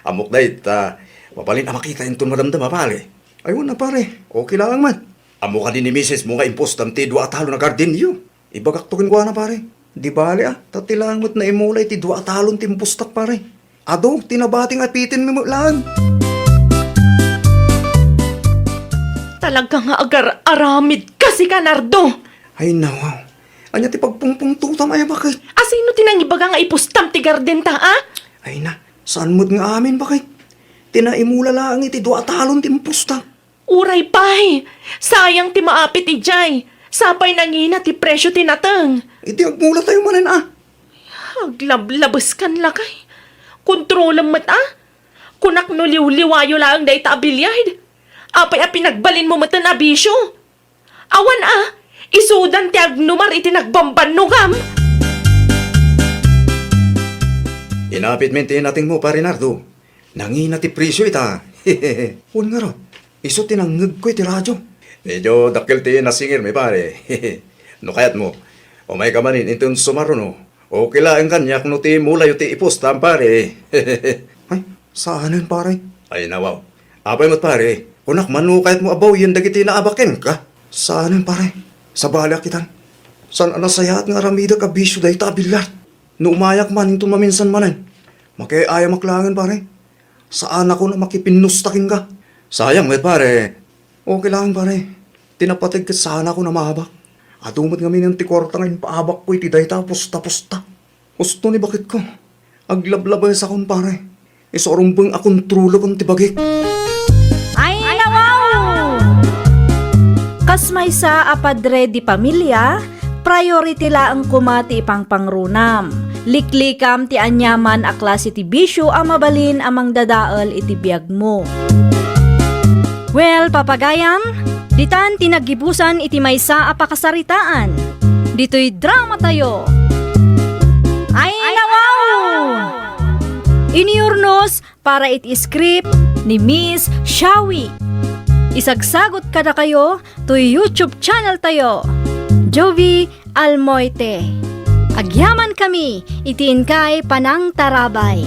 Ammok dayta. Mabalin a makita inton madamdama, pare. Ay, wen a, pare. Okay laeng man. Ammo kadi ni misesmo nga impustam ti dua a talon a gardenyo? Ibagakto kenkuana, pare. Di bale, a, ta ti laeng met naimula iti dua a talon ti impustak, pare. Adu, ti nabati nga apitenmi met laeng. Talaga nga agar-aramid ka, sika, Nardo! Ay, nawaw. Ania ti pagpungpungtotam, ay, bakit? Asino ti nangibaga nga ipustam ti gardenta, a? Ay na, saan met nga amin, bakit? Ti naimula laeng iti dua a talon ti impustak. Uray pay! Sayang ti maapit idiay. Sapay nangina ti presio ti nateng. Iti agmulatayo manen, a. Aglablabeskan lakay. Kontrolem met, a. Kunak no liwliwayo laeng dayta a billiard. Apay a pinagbalinmo metten a bisio? Awan, a. Isudan ti agnumar iti nagbambannogam. Inapit men ti natengmo, Pare Nardo. Nangina ti presio ita. Wen ngarud, isu ti nangngegko iti radio. Medio dakkel ti nasingirmi, pare. No kayatmo, umayka manen inton sumaruno. Okay laeng kaniak no ti mulayo ti ipustam, pare. Ay, saanen, pare. Ay, nawaw. Apay met, pare, kunak man no kayatmo a bawien dagiti naabak kenka. Saanen, pare. Sabali a kitan. Saan a nasayaat nga aramidek a bisio dayta a billiard. No umayak man inton maminsan manen, makiay-ayamak laengen, pare. Saanakon a makipinusta kenka. Sayang met, pare. Okay laeng, pare. Ti napateg ket saanakon a maabak. Adu met ngamin ti kuarta nga impaabakko iti dayta a pusta-pusta. Husto ni baketko. Aglablabesakon, pare. Isu a rumbeng a kontrolekon ti bagik. Ay, nawaw! Kas maysa a padre di pamilia, priority laeng koma ti ipangpangrunam. Liklikam ti aniaman a klase ti bisio a mabalin a mangdadael iti biagmo. Well, papagayam, ditan ti naggibusan iti maysa a pakasaritaan. Ditoy dramatayo. Ay, nawaw! Iniurnos para iti script ni Miss Shawi. Isagsagot kadakayo toy YouTube channel tayo, Jovie Almoite. Agyaman kami iti inkay panangtarabay.